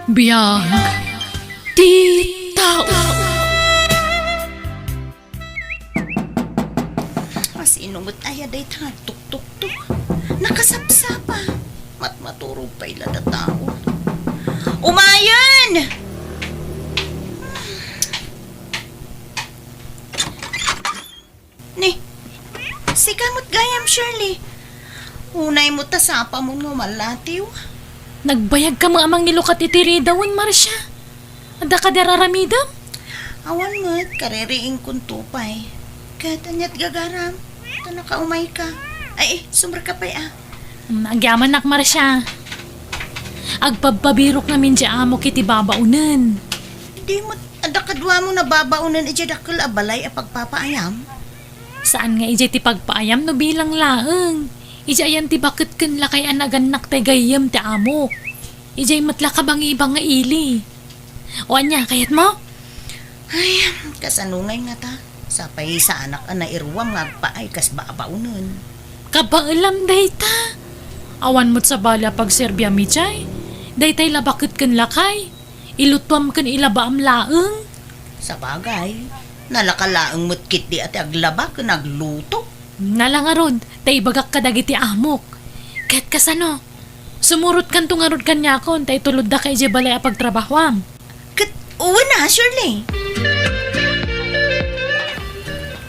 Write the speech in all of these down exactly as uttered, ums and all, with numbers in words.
Biag ti tao. Asino met aya dayta nga agtuktukto? Nakasapsapa. Matmaturog pay la ta tao. Umayen! Ni, sika met gayam, Shirley. Unay mo ta sapamon nga umallatiw. Nagbayagka met a mangilukat iti ridawen, Marcia. Adda kadi ar-aramidem? Awan met, kaririingkonto pay. Ket aniat gagaram? Ta nakaumayka. Ay, eh, sumrek ka pay, ah. Mm, agyamanak, Marcia. Agpabpabirok ngamin ti amok iti babaonen. Di met, adda kaduamon a babaonen idiay dakkel a balay a pagpapaayam? Saan nga idiay ti pagpaayam no bilang laeng. Idiay ayan ti baket ken lakay a nagannak tay gayyem ti amok. Idiay met la kabangibang nga ili. O ania, kayatmo? Ay, kasano ngay ngata? Sapay saanak a nairuam nga agpaay kas babaonen. Kabaelam dayta. Awan met sabali a pagserbiam idiay. Daytay la baket ken lakay. Ilutuam ken ilabaam laeng. Sabagay, nalaka laeng met ketdi a ti aglaba ken agluto. Nala ngarud, ta ibagak kadagiti amok. Ket kasano? Sumurotkanto ngarud kaniakon, ta itulodda ka idiay balay a pagtrabahoam. Ket wen a, Shirley.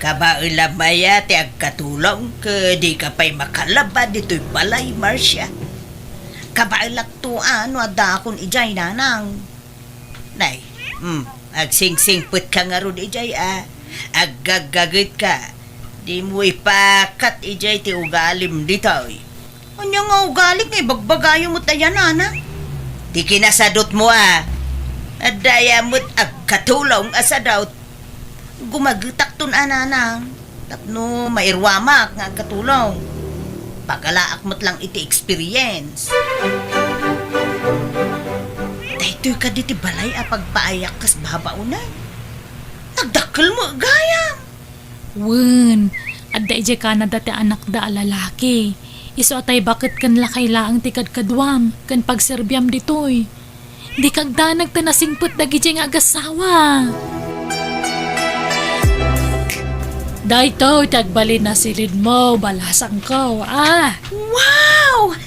Kabaelam aya ti agkatulong ket dika pay makalaba ditoy balay, Marcia. Kabaelakto a no addaakon idiay, nanang. Nay, mm, agsingsingpetka ngarud idiay a. Aggaggagetka. Dimo ipakat idiay ti ugalim ditoy. Ania nga ugalik nga ibagbagayo met aya, nanang? Ti kinasadutmo a. Adda aya met agkatulong a sadut. Gumagetakton a, nanang, tapno mairuamak nga agkatulong. Pagalaak met lang iti experience. Daytoy kadi ti balay a pagpaayak kas babaonen. Nagdakkel met gayam. Wen, adda idiay Canada ti anakda a lalaki. Isu a tay baket ken lakay laeng ti kadkaduam ken pagserbiam ditoy. Dika agdanag ta nasingpet dagidiay nga agassawa. Daytoy ti agbalin a silidmo, balasangko, ah. Wow!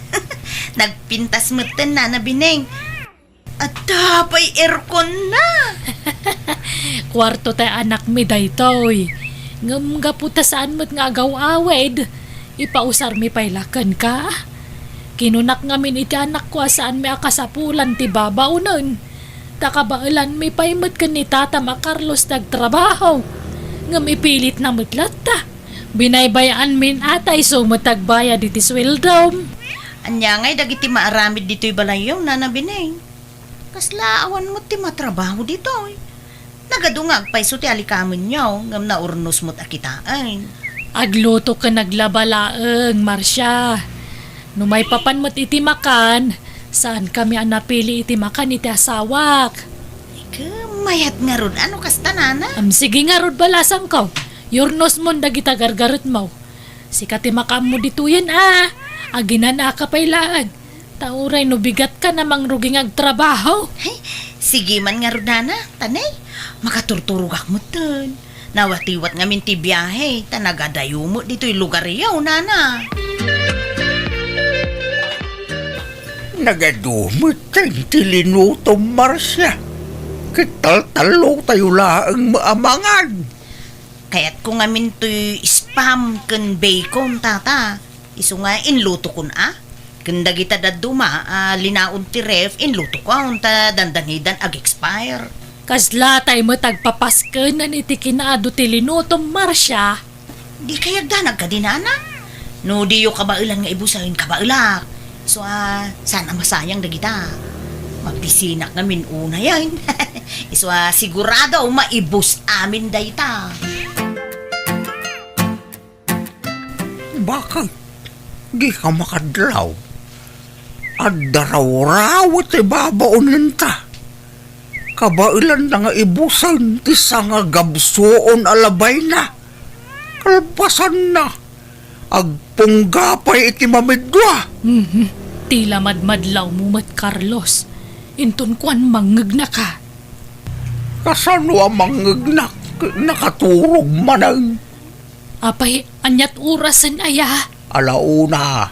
Nagpintas metten, Nana Bineng. Adda pay aircon na. Kuarto tay anakmi daytoy. Ngem gapu ta saan met nga agaw-awid, ipausarmi pay la kenka. Kinunak ngamin iti anakko a saanmi a kasapulan ti babaonen. Ta kabaelanmi pay met ken ni tatam a Carlos ti agtrabaho. Ngem ipilitna met latta. Binaybay-anmin a ta isu met agbayad iti sueldom. Ania ngay dagiti maaramid ditoy balayyo, Nana Bineng? Kasla awan met ti matrabaho ditoy. Nagadu nga agpayso ti alikamenyo, ngem naurnos met a kitaen. Agluto ken aglaba laeng, Marcia. No maipapan met iti makan, saankami a napili iti makan iti asawak. Ket mayat ngarud, ano kasta, nana? Am, sige ngarud, balasangko. Yurnosmon dagita gargaretmo. Sika ti makaammo ditoyen a. Aginanaka pay laeng. Ta uray no bigatka a mangrugi nga agtrabaho. Hay, sige man ngarud, nana, ta nay, makaturturogak metten. Nawatiwat ngamin ti biahe, ta nagadayo met ditoy lugaryo, nana. Nagadu metten ti linutom, Marcia. Ket taltallotayo laeng met a mangan. Kayatko ngamin toy spam ken bacon, tata. Isu nga inlutokon a. Ken dagita dadduma a linaon ti ref, inlutokon ta dandanidan ag-expire. Kasla tay met agpapasken iti kinaadu ti linutom, Marcia. Di kayat danag kadi, nana? No diyo kabaelan nga ibusen, kabaelak. Isu a, saan a masayang dagita. Mabisinak ngamin unayen. Isu a, sigurado, maibus amin dayta. Bakit? Di ka makadlaw. Adda rawraw ti babaonenta. Kabaelanna nga ibusen ti sangagabsuon a labayna. Kalpasanna, agpungga pay iti mamidua. Mhm. Ti la madmadlawmo met, Carlos. Inton kuan, mangngegnaka. Kasano a mangngegnaka? Nakaturog manen. Apay, ania't orasen aya? Ala una,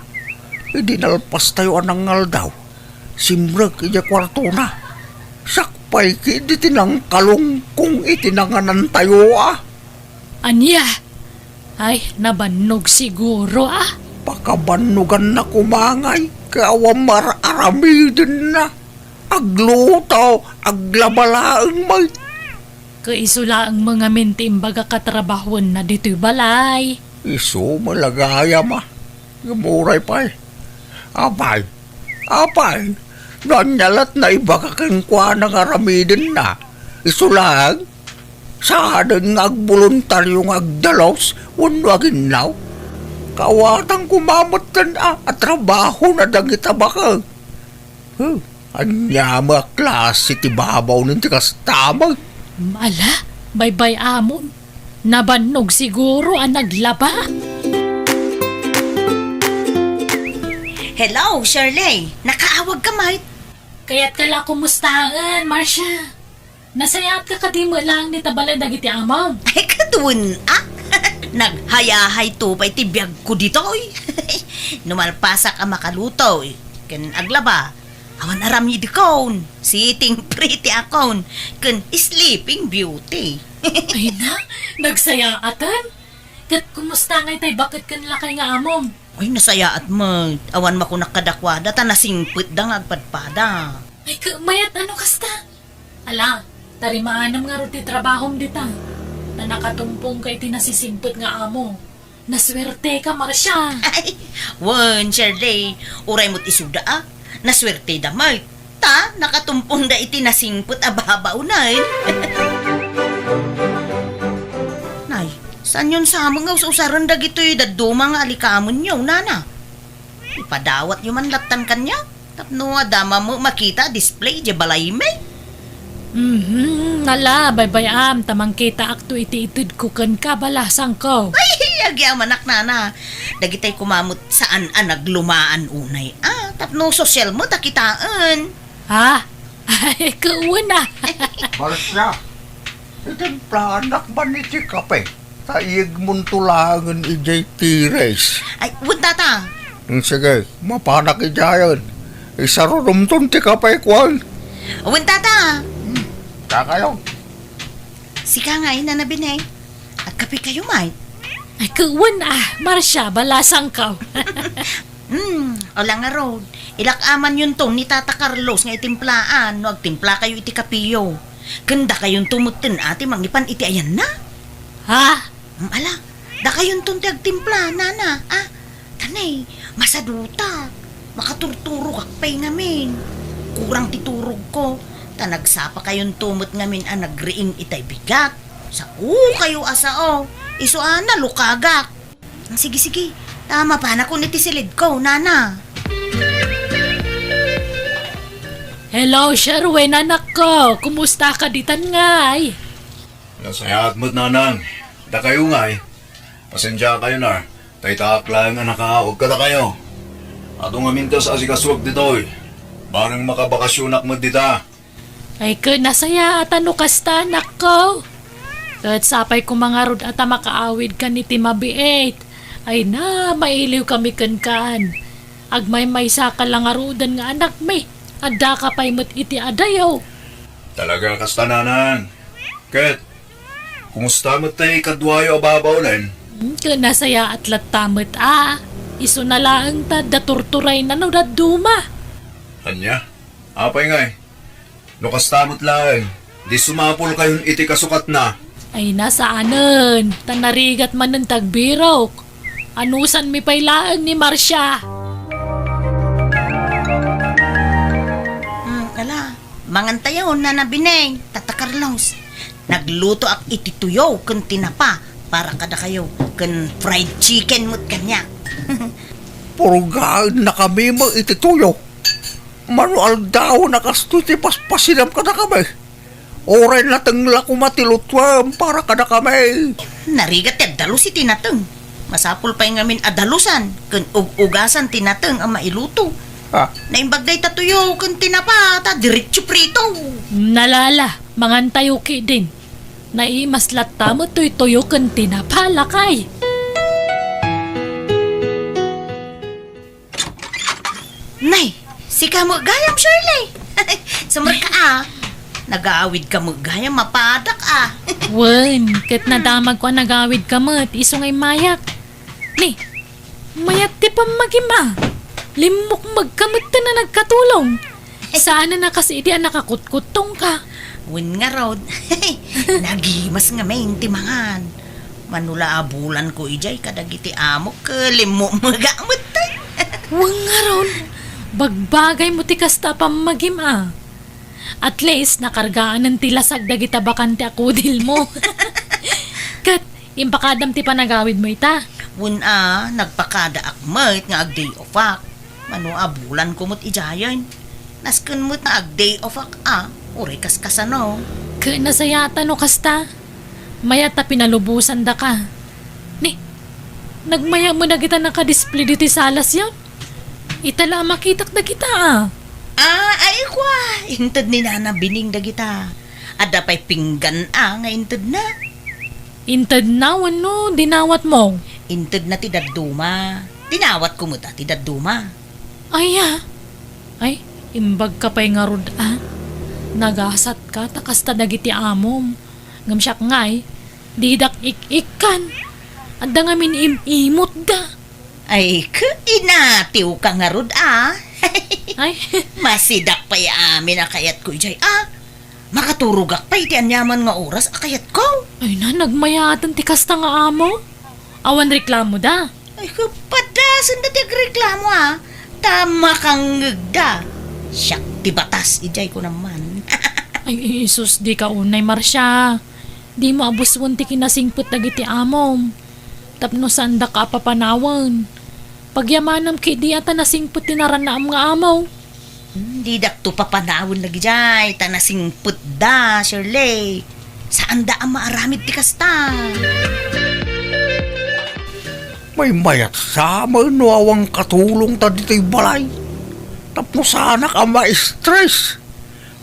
idi nalpastayo a nangaldaw, simrek idiay kuartona. Siak pay ketdi ti nangkalungkong iti nanganantayo a. Ania? Ay, nabannog siguro a. Pakabannoganna koma ngay, ket awan mar-aramidenna. Agluto, aglaba laeng met. Ket isu laeng met ngamin ti imbagak a trabahuenna ditoy balay. Isu met la gayam a. Ngem uray pay. Apay, apay, no ania lat naibaga kenkuana nga aramidenna, isu laeng. Saanen nga agboluntario nga agdalus wenno aginnaw. Kaawatan koma metten a, a trabahona dagita baket. Huh, ania met a klase ti babaonen ti kasta met? Ala, baybay-amon. Nabannog siguro a naglaba. Hello, Shirley. Nakaawagka met? Kayatka la kumustaen, Marcia. Nasayaatka kadi met laeng ni ta balay dagiti amam? Ay, ket wen a. Naghayahayto pay ti biagko ditoy. No malpasak a makaluto ken aglaba, awan aramidekon. Sitting pretty akon ken sleeping beauty. Ay na, nagsayaatan. Ket kumusta ngay tay baket ken lakay nga amom? Ay, nasayaat met. Awan makunak kadakuada ta nasingpetda nga agpadpada. Ay, ket mayat a no kasta. Ala, tarimaanam ngarud ti trabahom dita. Ta nakatumpongka iti nasisingpet nga amo. Nasuerteka, Marcia. Ay, wen, Shirley, uray met isuda a. Nasuerteda met. Ta nakatumpongda iti nasingpet a babaonen. Nay, saanyon sa met nga us-usaren dagitoy dadduma nga alikamenyo, nana? Ipadawatyo man lattan kaniak tapno adda met makita a display idiay balaymi. Mhm, ala, baybay-am ta mangkitaakto iti itedko kenka, balasangko. Ay, agyamanak, nana. Dagitay koma met saan a naglumaan unay a, tapno sosyal met a kitaen. Ha? Ay, ket wen a. Marcia, itimplaanak man iti kape. Ta iyegmonto laengen idiay tires. Ay, wen, tata. Mm, sige, mapanak idiayen. Isarunomton ti kape, kuan. Wen, tata. Hmm, dakayo. Sika ngay, Nana Binay. Agkapekayo met? Ay, ket wen a, Marcia, balasangko. Hmm, ala ngarud. Ilak-amanyonton ni Tata Carlos nga itimplaan no agtimplakayo iti kapeyo. Ken dakayonto metten a ti mangipan iti ayanna. Ha? Hmm, ala, dakayonton ti agtimpla, nana, a? Tanay, masadutak. Makaturturogak pay ngamin. Kurang ti turogko. Ta nagsapakayonto met ngamin a nagriing itay bigat. Saokayo a sao. Isu a nalukagak. Sige, sige. Ta mapanakon iti silidko, nana. Hello, Sherwin, anakko. Kumusta ka ditan ngay? Nasayaat met, nanang. Dakayo ngay. Pasensiakayon a. Ta itaak laeng a nakaawag kadakayo. Adu ngamin ti as-asikasuak ditoy. Bareng makabakasyonak met dita. Ay, ket nasayaat a no kasta, anakko. Ket sapay koma ngarud a ta makaawidkan iti mabiit. Ay na, mailiwkami kenkan. Agmaymaysaka la ngaruden nga anakmi. Addaka pay met iti adayo. Talaga kasta, nanang. Ket, kumusta met tay kaduayo a babaonen? Hmm, ket nasayaat latta met a. Isuna laeng ta adda turturayna no dadduma. Ania? Apay ngay? No kasta met laeng, di sumapulkayon iti kasukatna. Ay, na, saanen, ta narigat manen ti agbirok. Anusanmi pay laeng ni Marcia. Hmm, ala, mangantayo, Nana Bineng, Tata Carlos. Naglutoak iti tuyo ken tinapa para kadakayo, ken fried chicken met kaniak. Purgaennakami met iti tuyo. Mano aldawen a kastoy ti paspasinam kadakami. Uray nateng la koma ti lutuem para kadakami. Narigat ti agdalus iti nateng. Masapul pay ngamin a dalusan ken ug-ugasan ti nateng a mailuto. Ah. Naimbag dayta tuyo ken tinapa, ta diretso prito. Nalala, mangantayo ketdin. Naimas latta met toy tuyo ken tinapa, lakay. Nay, sika met gayam, Shirley. Sumrekka a. Nagaawidka met gayam, mapadak a. Wen, ket nadamagko a nagaawidka met, isu nga immayak. Ni, mayat ti pammagim a. Limmukmegka metten a nagkatulong. Saan a kas idi a nakakutkuttongka. Wen ngarud, nagimas ngamin ti mangan. Mano la a bulanko idiay kadagiti amok, limmukmegak metten. Wen ngarud, bagbagaymo ti kasta a pammagim a. At least, nakargaanen ti lasag dagita bakante a kudilmo. Ket, impakadam ti panagawidmo ita? Wen a, nagpakadaak met nga ag-day offak. Mano a bulanko met idiayen. Nasken met nga ag-day offak a, uray kaskasano. Ket nasayaat no kasta. Mayat ta pinalubosandaka. Ni, nagmayat met dagita nakadisplay ditoy salas yan. Ita la a makitak dagita a. Ah, ay, kwa, inted ni Nana Bining dagita. Adda pay pinggan a nga intedna. Intedna wenno dinawatmo? Intedna ti dadduma. Dinawatko met a ti dadduma. Aya? Ay, imbagka pay ngarud a. Nagasatka ta kasta dagiti amom. Ngem siak ngay, didak ik-ikkan. Adda ngamin im-imotda. Ay, ket inatiwka ngarud a. Ay. Masidak pay amin a kayatko idiay a. Makaturogak pay iti aniaman nga oras a kayatko. Ay na, nagmayatan ti kasta nga amo. Awan reklamoda. Ay, kapadasenda ti agreklamo a. Ta makangngegda. Siak ti batas idiay, kunam man. Ay, isus, dika unay, Marcia. Dimo abuswen ti kinasingpet dagiti amom. Tapno saandaka a papanawen. Pagyamanam ketdi a ta nasingpet ti narannaam nga amo. Hmm, didakto papanawen dagidiay, ta nasingpetda, Shirley. Saanda a maaramid ti kasta. Maymayat sa a maen no awan katulongta ditoy balay. Tapno saanak a ma-stress.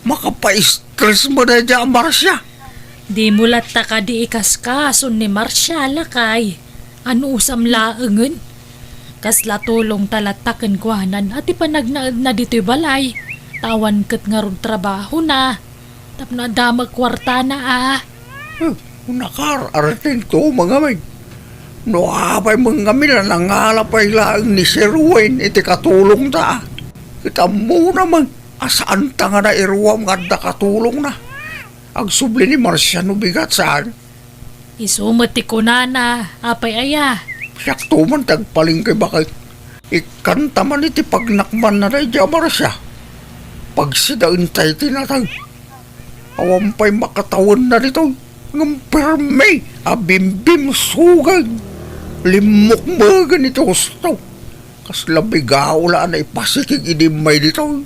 Makapa-stress met daydiay a Marcia. Dimo latta kadi ikaskas ni Marcia, lakay. Anusam laengen? Kasla tulongta latta kenkuanan a ti panagnaedna ditoy balay. Ta awan ket ngarud trabahona. Tapno adda met kuartana a. Hmm, nakar-artento met ngamin. No apay met ngamin a nangala pay laeng ni Sir Wayne iti katulongta. Ket ammona met a saanta nga nairuam nga adda katulongna. Agsubli ni Marcia no bigat saan. Isu met ti kunana, apay aya? Siakto man ti agpalengke baket. Ikkanta man iti pagnakmanna daydiay a Marcia. Pagsidaenta iti nateng. Awan pay makatawenna ditoy. Ngem permi a bimbimsugen. Limmukmegen iti husto. Kasla bigao la a naipasikig idi immay ditoy.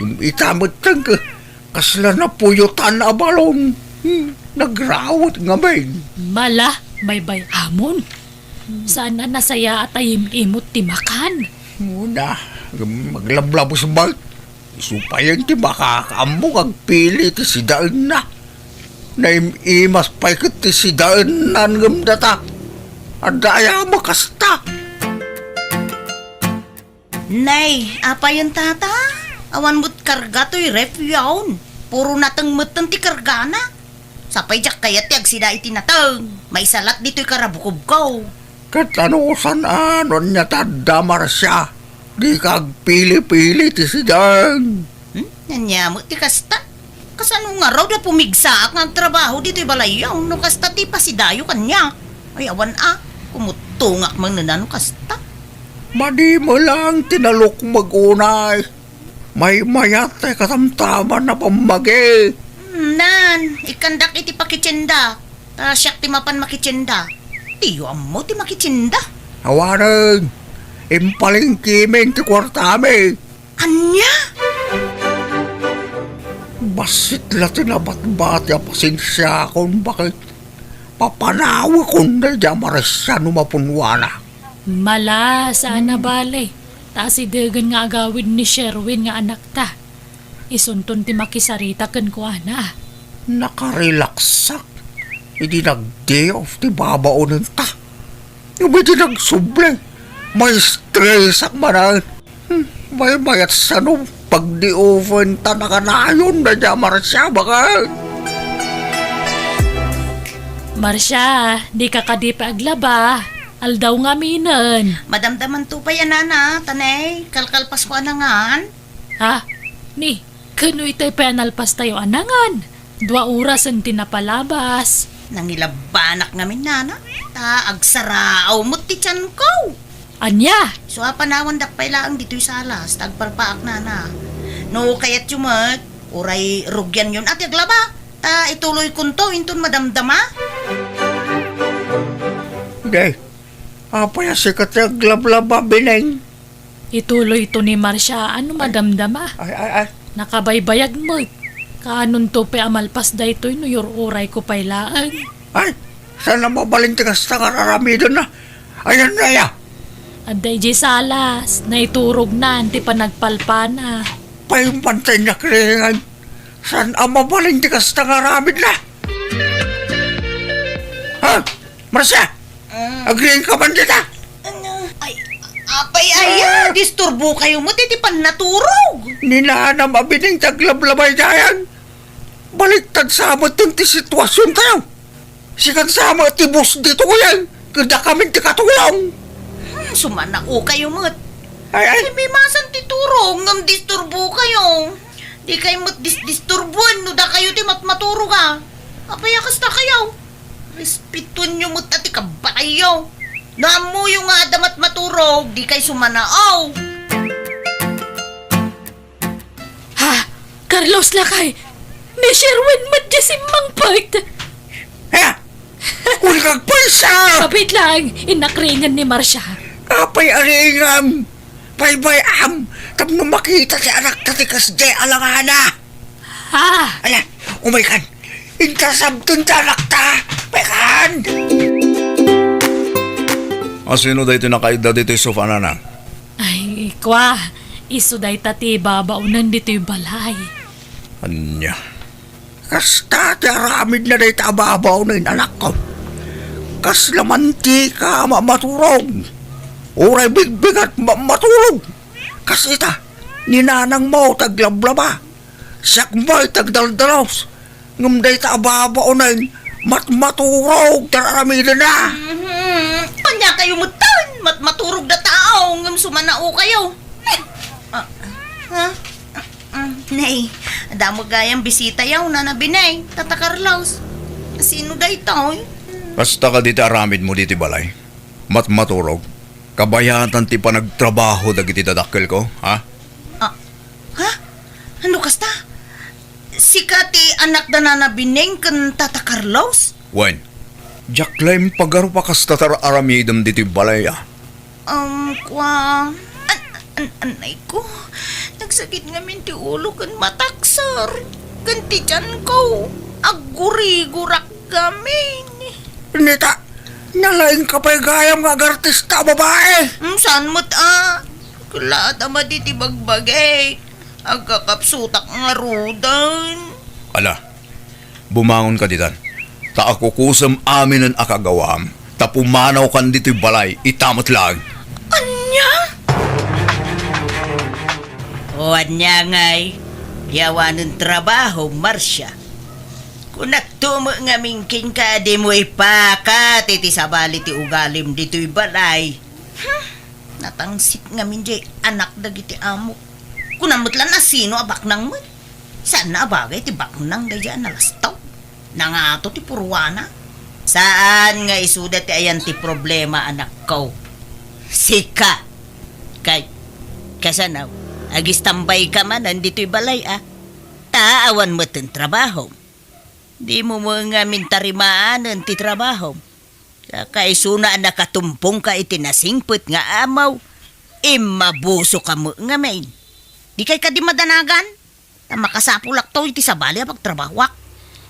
Ngem ita metten ket kasla napuyotan a balon. Hmm, nagrawet ngamin. Mala, baybay-amon. Saan a nasayaat a im-imot ti makan. Muna, ngem aglablabos met. Isu payen ti makakaammo nga agpili ti sidaenna. Naim-imas pay ket ti sidaenna ngem data. Adda aya a makasta? Nay, apayen tata? Awan met karga toy ref yaon. Puro nateng metten ti kargana. Sapay diak kayat ti agsida iti nateng. Maisalat ditoy karabukobko. Ket anusan a no ania ti adda, Marcia? Dika agpili-pili ti sidaen. Hmm? Ania met ti kasta? Kasano ngarud a pumigsaak nga agtrabaho ditoy balayyo no kasta ti pasidayo kaniak? Ay, awan a, kumuttongak manen a no kasta. Madi met laeng ti nalukmeg unay. Maymayat tay katamtaman a pammagi. Hmm, nan, ikkandak iti pakitienda. Ta siak ti mapan makitienda. Diyo ammo ti makitienda. Awanen, impalengkemin ti kuartami. Ania? Bassit la ti nabatbati a pasensiakon, baket papanawekon daydiay a Marcia no mapunwana. Mala, saan a bale. Ta asidegen nga agawid ni Sherwin nga anakta. Isunton ti makisarita kenkuana. Nakarelaksak idi nag-day off ti babaonenta. Ngem idi nagsubli, ma-stressak manen. Hmm, maymayat sano pagdiufen ta nakanayon dayta a Marcia, baket. Marcia, dika kadi pay aglaba. Aldaw ngaminen. Madamdamanto pay a nana, ta ne, kalkalpasko a nangan. Ha? Ni, kano itay pay a nalpastayo a nangan? Dua orasen ti napalabas. Nangilabanak ngamin, nana. Ta agsaraaw met ti tianko. Ania? Isu a panawandak pay laeng ditoy salas, ta agpalpaak, nana. No kayatyo met, uray rugianyon a ti aglaba. Ta ituloykonto inton madamdama. Day, apay a sika ti aglablaba, Bineng? Ituloyto ni Marcia no madamdama. Ay, ay, ay. Nakabaybayag met. Kaanonto pay a malpas daytoy no yur-urayko pay laeng. Ay, saan a mabalin ti kasta nga ar-aramidna? Ayan na ya. Adda idiay salas, naiturognan ti panagpalpana. Pay man ta inakriingan. Saan a mabalin ti kasta nga aramidna? Ha? Marcia! Ah. Agriingka man dita? Ano? Ay, apay aya, ah, disturbokayo met iti pannaturog. Ni nanam a Bineng ti aglablabay dayan. Baliktad sa met ti situasiontayo. Sikan sa met ti boss ditoyen. Ket dakamin ti katulong. Hmm, sumanaokayo met. Ay, ay. Ay, mimasan ti turog ngem disturbokayo. Dikay met dis-, disturboen no dakayo ti matmaturog a. Apay a kastakayo? Respetuenyo met a ti kabatayo. No ammoyo nga adda matmaturog, dikay sumanao. Ha? Carlos, lakay! Ni Sherwin met diay simmangpet! Ha? Uli kag pulsa! Kapit lang, inakriingan ni Marcia. Apay a riingam? Baybay-am, tapno makita ti anakta ti kasdiay a langana. Ha? Ala, umaykan. Inta sabton ti anakta. Umaykan. A, sino daytoy nakaidda ditoy sofa, nanang? Ay, kua, isu dayta ti babaonen ditoy balay. Ania? Kasta ti aramidna dayta a babaonen, anakko. Kasla mantika a maturog. Uray bigbigat ma-, maturog. Kas ita, ni nanangmo ti aglablaba. Siak met ti agdaldalos. Ngem dayta a babaonen, matmaturog ti ar-aramidenna. Mhm. Ania kayo metten? Matmaturog da tao, ngem sumanaokayo. Ah, ha? Ah, nay, adda met gayam bisitayo, Nana Bineng, Tata Carlos. Sino daytoy? Kasta kadi ti aramidmo ditoy balay? Matmaturog? Kabayatan ti panagtrabaho dagiti dadakkelko, ha? Ah, ha? Ano kasta? Sika ti anak da Nana Bineng ken Tata Carlos? Wen, diak la impagarup a kasta ti ar-aramidem ditoy balay a. Um, kua, an-, an-, anay ko. Nagsakit ngamin ti ulo ken matak, sir. Ken ti tiyan ko. Aggurigurak ngamin. Nita, nalaingka pay gayam nga agartista a babae. Hmm, saan met a? Kulaat a madi ti bagbagik. Agkakapsutak ngaruden. Ala, bumangonka ditan. Ta akukusem aminen a kagawaam. Ta pumanawkan ditoy balay, ita met laeng. Ania? O ania ngay? Ti awanen trabaho, Marcia. Kunakto met ngamin kenka a dimo ipakat iti sabali ti ugalim ditoy balay. Hmm, natangsit ngamin diay anak dagiti amok. Kunam met la a sino a baknang met. Saanna a bagay ti baknang daydiay a nalastaw. Nangato ti purwana. Saan nga isuda ti ayan ti problema, anakko. Sika. Kay, kasano, agistambayka manen ditoy balay a. Ta awan metten trabahom. Dimo met ngamin tarimaanen ti trabahom. Saka isuna a nakatumpongka iti nasingpet nga amaw, immabusoka met ngamin. Dikay kadi madanagan? Ta makasapulakto iti sabali a pagtrabahoak.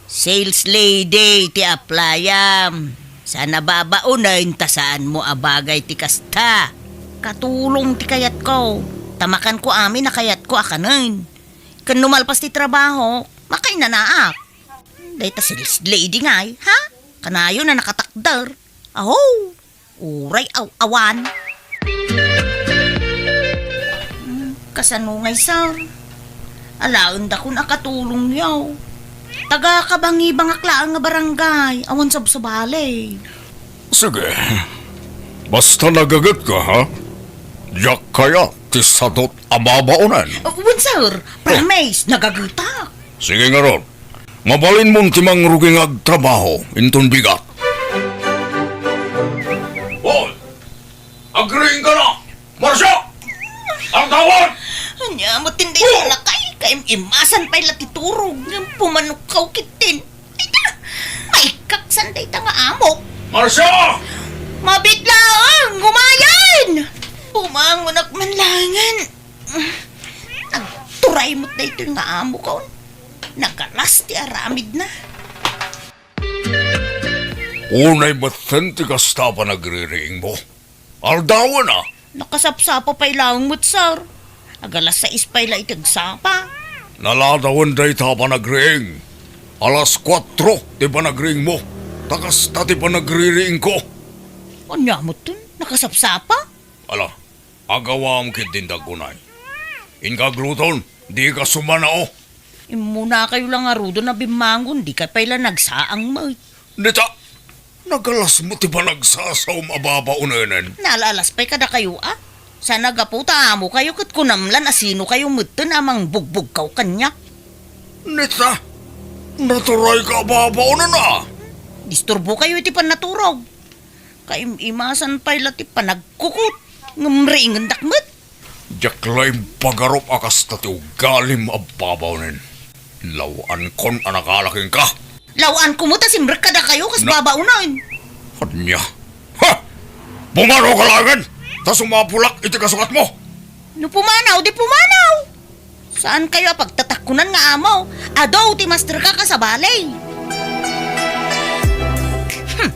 Sales lady ti applyam. Saan a babaonen ta saanmo a bagay ti kasta. Katulong ti kayatko. Ta makanko amin a kayatko a kanen. Ken no malpas ti trabaho, makainanaak. Dayta sales lady ngay, ha? Kanayon a nakatakder. Aho! Uray aw-awan. Hmm, kasano ngay, sir? Alaendakon a katulongyo. Taga kabangibangak laeng nga barangay, awan sabsabali. Sige. Basta nagagetka, ha? Diak kayat ti sadot a babaonen. Uh, wen, sir. Promise, nagagetak. Sige ngarud. Mabalinmon ti mangrugi nga agtrabaho inton bigat. Hoy! Agriingkana! Marcia! Aldawan! Ania met ti dayta lakay, kaim-imasan pay la ti turog, ngem pumanokkaw ketdin. Dayta, maikkaksan dayta nga amok. Marcia! Mabiit laeng, umayen! Bumangonak man laengen. Nagturay met daytoy nga amokon. Nagalas ti aramidna. Unay metten ti kasta a panagririingmo. Aldawen a. Nakasapsapa pay laeng met, sir. Agalas sais pay la iti agsapa. Naladawen dayta a panagriing. Alas kuatro ti panagriingmo. Ta kasta ti panagririingko. Ania metten? Nakasapsapa? Ala, agawam ketdin daggunay. Inka agluton, dika sumanao. Immunakayo la ngaruden a bimmangon, dikay pay la nagsaang met. Dita, nagalas met ti panagsasaom a babaonenen. Nalalas pay kadakayo a? Saan a gapu ta amokayo ket kunam lan a sinokayo metten a mangbugbugkaw kaniak. Nita, naturayka a babaonen a. Disturbokayo iti pannaturog. Kaim-imasan pay la ti panagkukot, ngem riingendak met. Diak la impagarup a kasta ti ugalim a babaonen. Law-ankon a nakala kenka. Law-anko met a simrek kadakayo kas Na- babaonen. Ania? Ha! Pumanaw ka laengen! Ta sumapulak iti kasugatmo! No pumanaw, di pumanaw! Saankayo a pagtatakkunan nga amo? Adu ti masterka kas sabali. Hmm.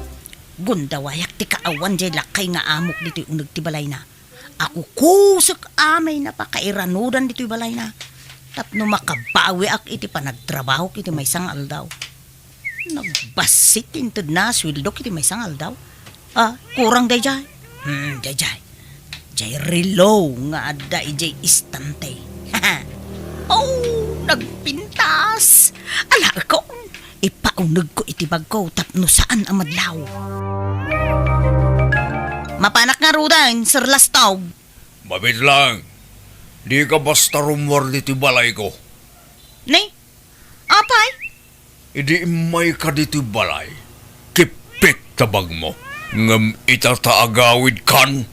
Gundawayak ti kaawan jay lakay nga amok ditoy uneg ti balayna. Akukusek amay na pakairanudan ditoy balayna tapno makabawiak iti panagtrabahok iti maysa nga aldaw. Nagbassit ti intedna a sueldok iti maysa nga aldaw. Ah, kurang dayjay. Hmm, dayjay. Jay relo nga adda idiay istante. Oh, nagpintas! Alaekon, ipaunegko iti bagko tapno saan a madlaw. Mapanak ngaruden, Sir Lastog. Mabiit laeng. Dika basta rummuar ditoy balayko. Ni? Apay? Idi immayka ditoy balay, kippit ta bagmo. Ngem ita ta agawidkan,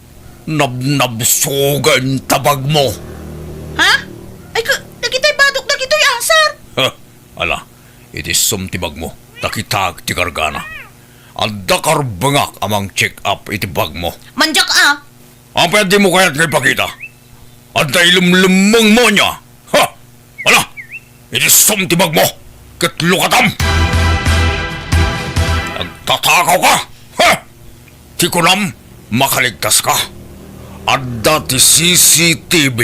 nabnabsugen ta bagmo. Ha? Ay, ka-, dagitoy badok dagitoy a, sir? Ha? Ala, iti sum ti bagmo, ta kitaek ti kargana. Adda karbengak a mang-check up iti bagmo. Mandiak a. Apay a dimo kayat nga ipakita? Adda ilemlemmengmo ania? Ha? Ala, iti sum ti bagmo, ket lukatam! Nagtatakaw ka? Ha? Ti kunam, makaligtas ka. Adda ti C C T V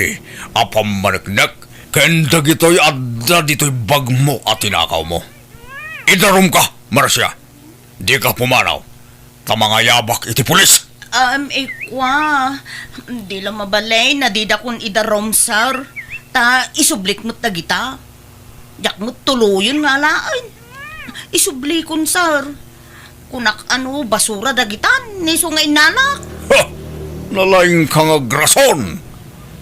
a pammaneknek ken dagitoy adda ditoy bagmo a tinakawmo. Idarumka, Marcia. Dika pumanaw, ta mangayabak iti pulis. Um, ikua, di la mabalin a didakon idarum, sir. Ta isublik met dagita. Diak met tuloyen nga alaen. Isublikon, sir. Kunak a no, basura dagita, isu nga innanak. Ha! Nalaingka nga agrason.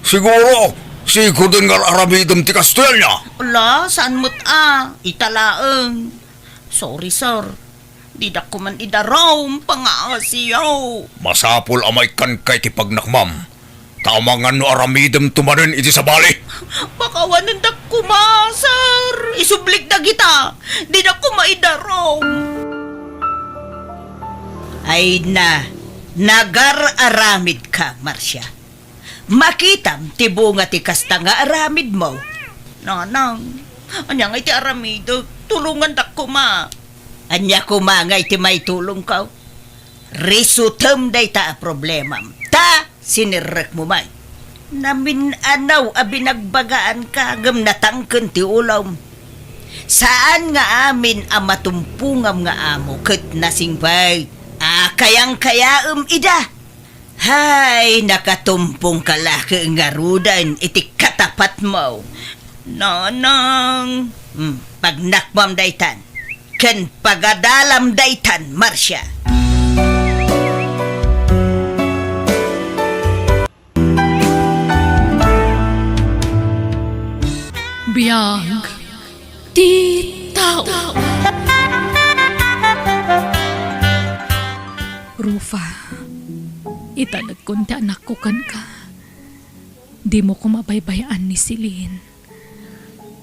Siguro, sikoden nga ar-aramidem ti kastoy ania? Ala, saan met a? Ita laeng. Sorry, sir. Didak koma idarum, pangaasiyo. Masapul a maikkanka iti pagnakmam. Ta amangan no aramidemto manen iti sabali. Pakawanendak koma, sir. Isublik dagita. Didak koma idarum. Ay na, nagar-aramidka, Marcia. Makitam ti bunga ti kasta nga aramidmo. Nanang, ania ngay ti aramidek? Tulongandak koma. Ania koma ngay ti maitulongko? Risutem dayta a problemam. Ta, Sinerrekmo met. Namin-anaw a binagbagaanka ngem natangken ti ulom. Saan nga amin a matumpongam nga amo ket nasingpet a kayangkayaem ida. Hay, nakatumpongka laeng ngaruden iti katapatmo. Nanang, hmm, pagnakmam daytan. Ken pagadalam daytan, Marcia. Biag ti tao. Rufa, italekon ti anakko kenka. Dimo koma baybay-an ni Celine.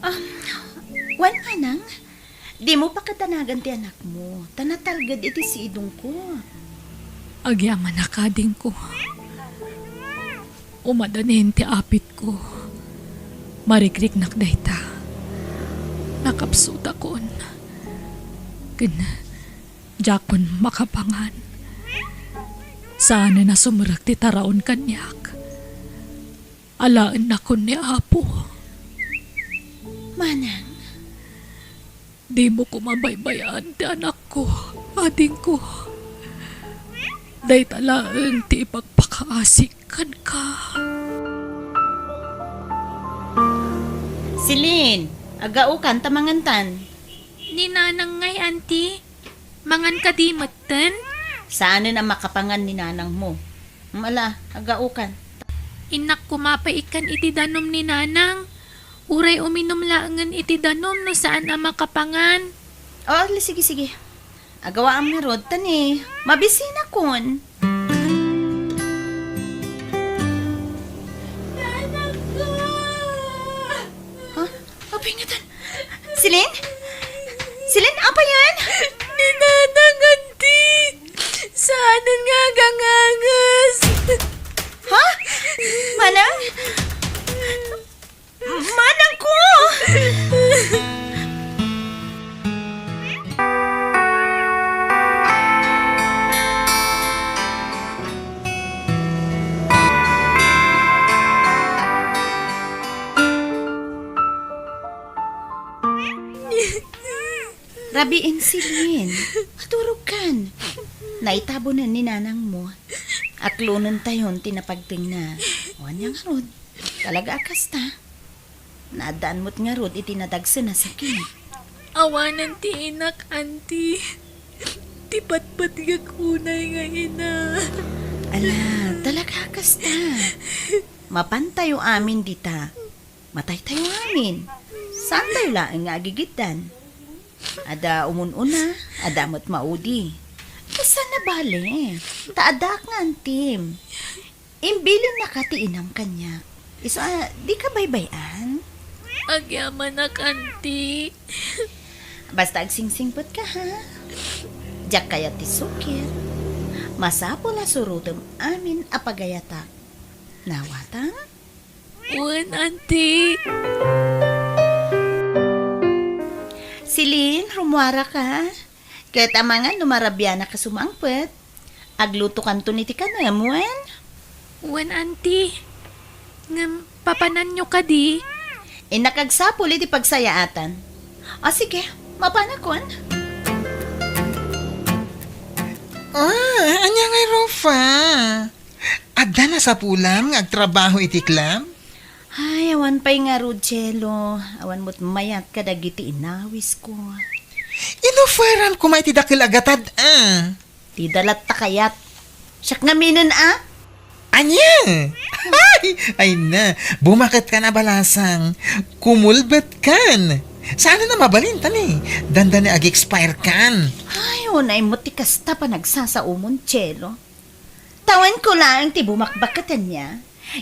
Um, wen, manang, dimo pakadanagan ti anakmo, ta natalged iti sidongko. Agyamanak, adingko. Umadanin ti apitko. Marikriknak dayta. Nakapsutakon. Ken diakon makapangan. Saanen a sumrek ti taraon kaniak. Alaennakon ni Apo. Manang? Dimo koma baybay-an ti anakko, adingko. Dayta laeng ti ipakpakaasik kenka. Celine, agaokan ta mangantan. Ni Nanang ngay, Auntie? Mangan kadi metten? Saanen a makapangan ni nanangmo. Mala, agaokan. Innak koma pay ikkan iti danum ni Nanang. Uray uminum laengen iti danum no saan a makapangan. O, sige, sige. Agawaam ngarud, ta ni, mabisinakon. Nanang ko! Ha? Apay ngatan? Celine? Celine, apay yan? Ni Nanang, Auntie! Saanen nga aganganges! Ha? Manang? Manang ko! Rabiin, Celine. Maturogkan. Naitabonen ni nanangmo. Aklonentayon ti napagtengna. Wen, ania ngarud? Talaga a kasta. Naaddaan met ngarud iti nadagsen a sakit. Awanen ti inak, Auntie. Ti patpatgek unay nga ina. Ala, talaga a kasta. Mapantayo amin dita. Mataytayo amin. Saantayo laeng nga agigiddan. Adda umun-una, adda met maudi. Kasano bale? Ta addaak nga antim. Imbilin naka ti inam kaniak. Isu a, dika baybay-an? Agyamanak, Auntie. Basta agsingsingpet ka, ha? Diak kayat ti sukir. Masapul a surotem amin a pagayatak. Nawatam? Wen, Auntie. Celine, rummuara ka. Ket amangan no marabianak a sumangpet, aglutokanton iti kanem, wen? Wen, Auntie. Ngem, papananyo kadi? Innak agsapul iti pagsayaatan. O, sige, mapanakon. Ah, ania ngay, Rufa? Adda nasapulam nga agtrabaho iti club? Ay, awan pay ngarud, Chelo. Awan met mayat kadagiti inawisko. Inuferan koma iti dakel a gatad, a. Ti dalat ta kayat. Siak ngaminen, a? Ania? Ay, ay na, bumaketkan a balasang. Kumulbetkan. Saan na mabalin, tani? Dandani ag-expire kan. Ay, unay mo ti kasta panagsasaomon, Chelo. Tawenko laeng ti bumakbaketen niya.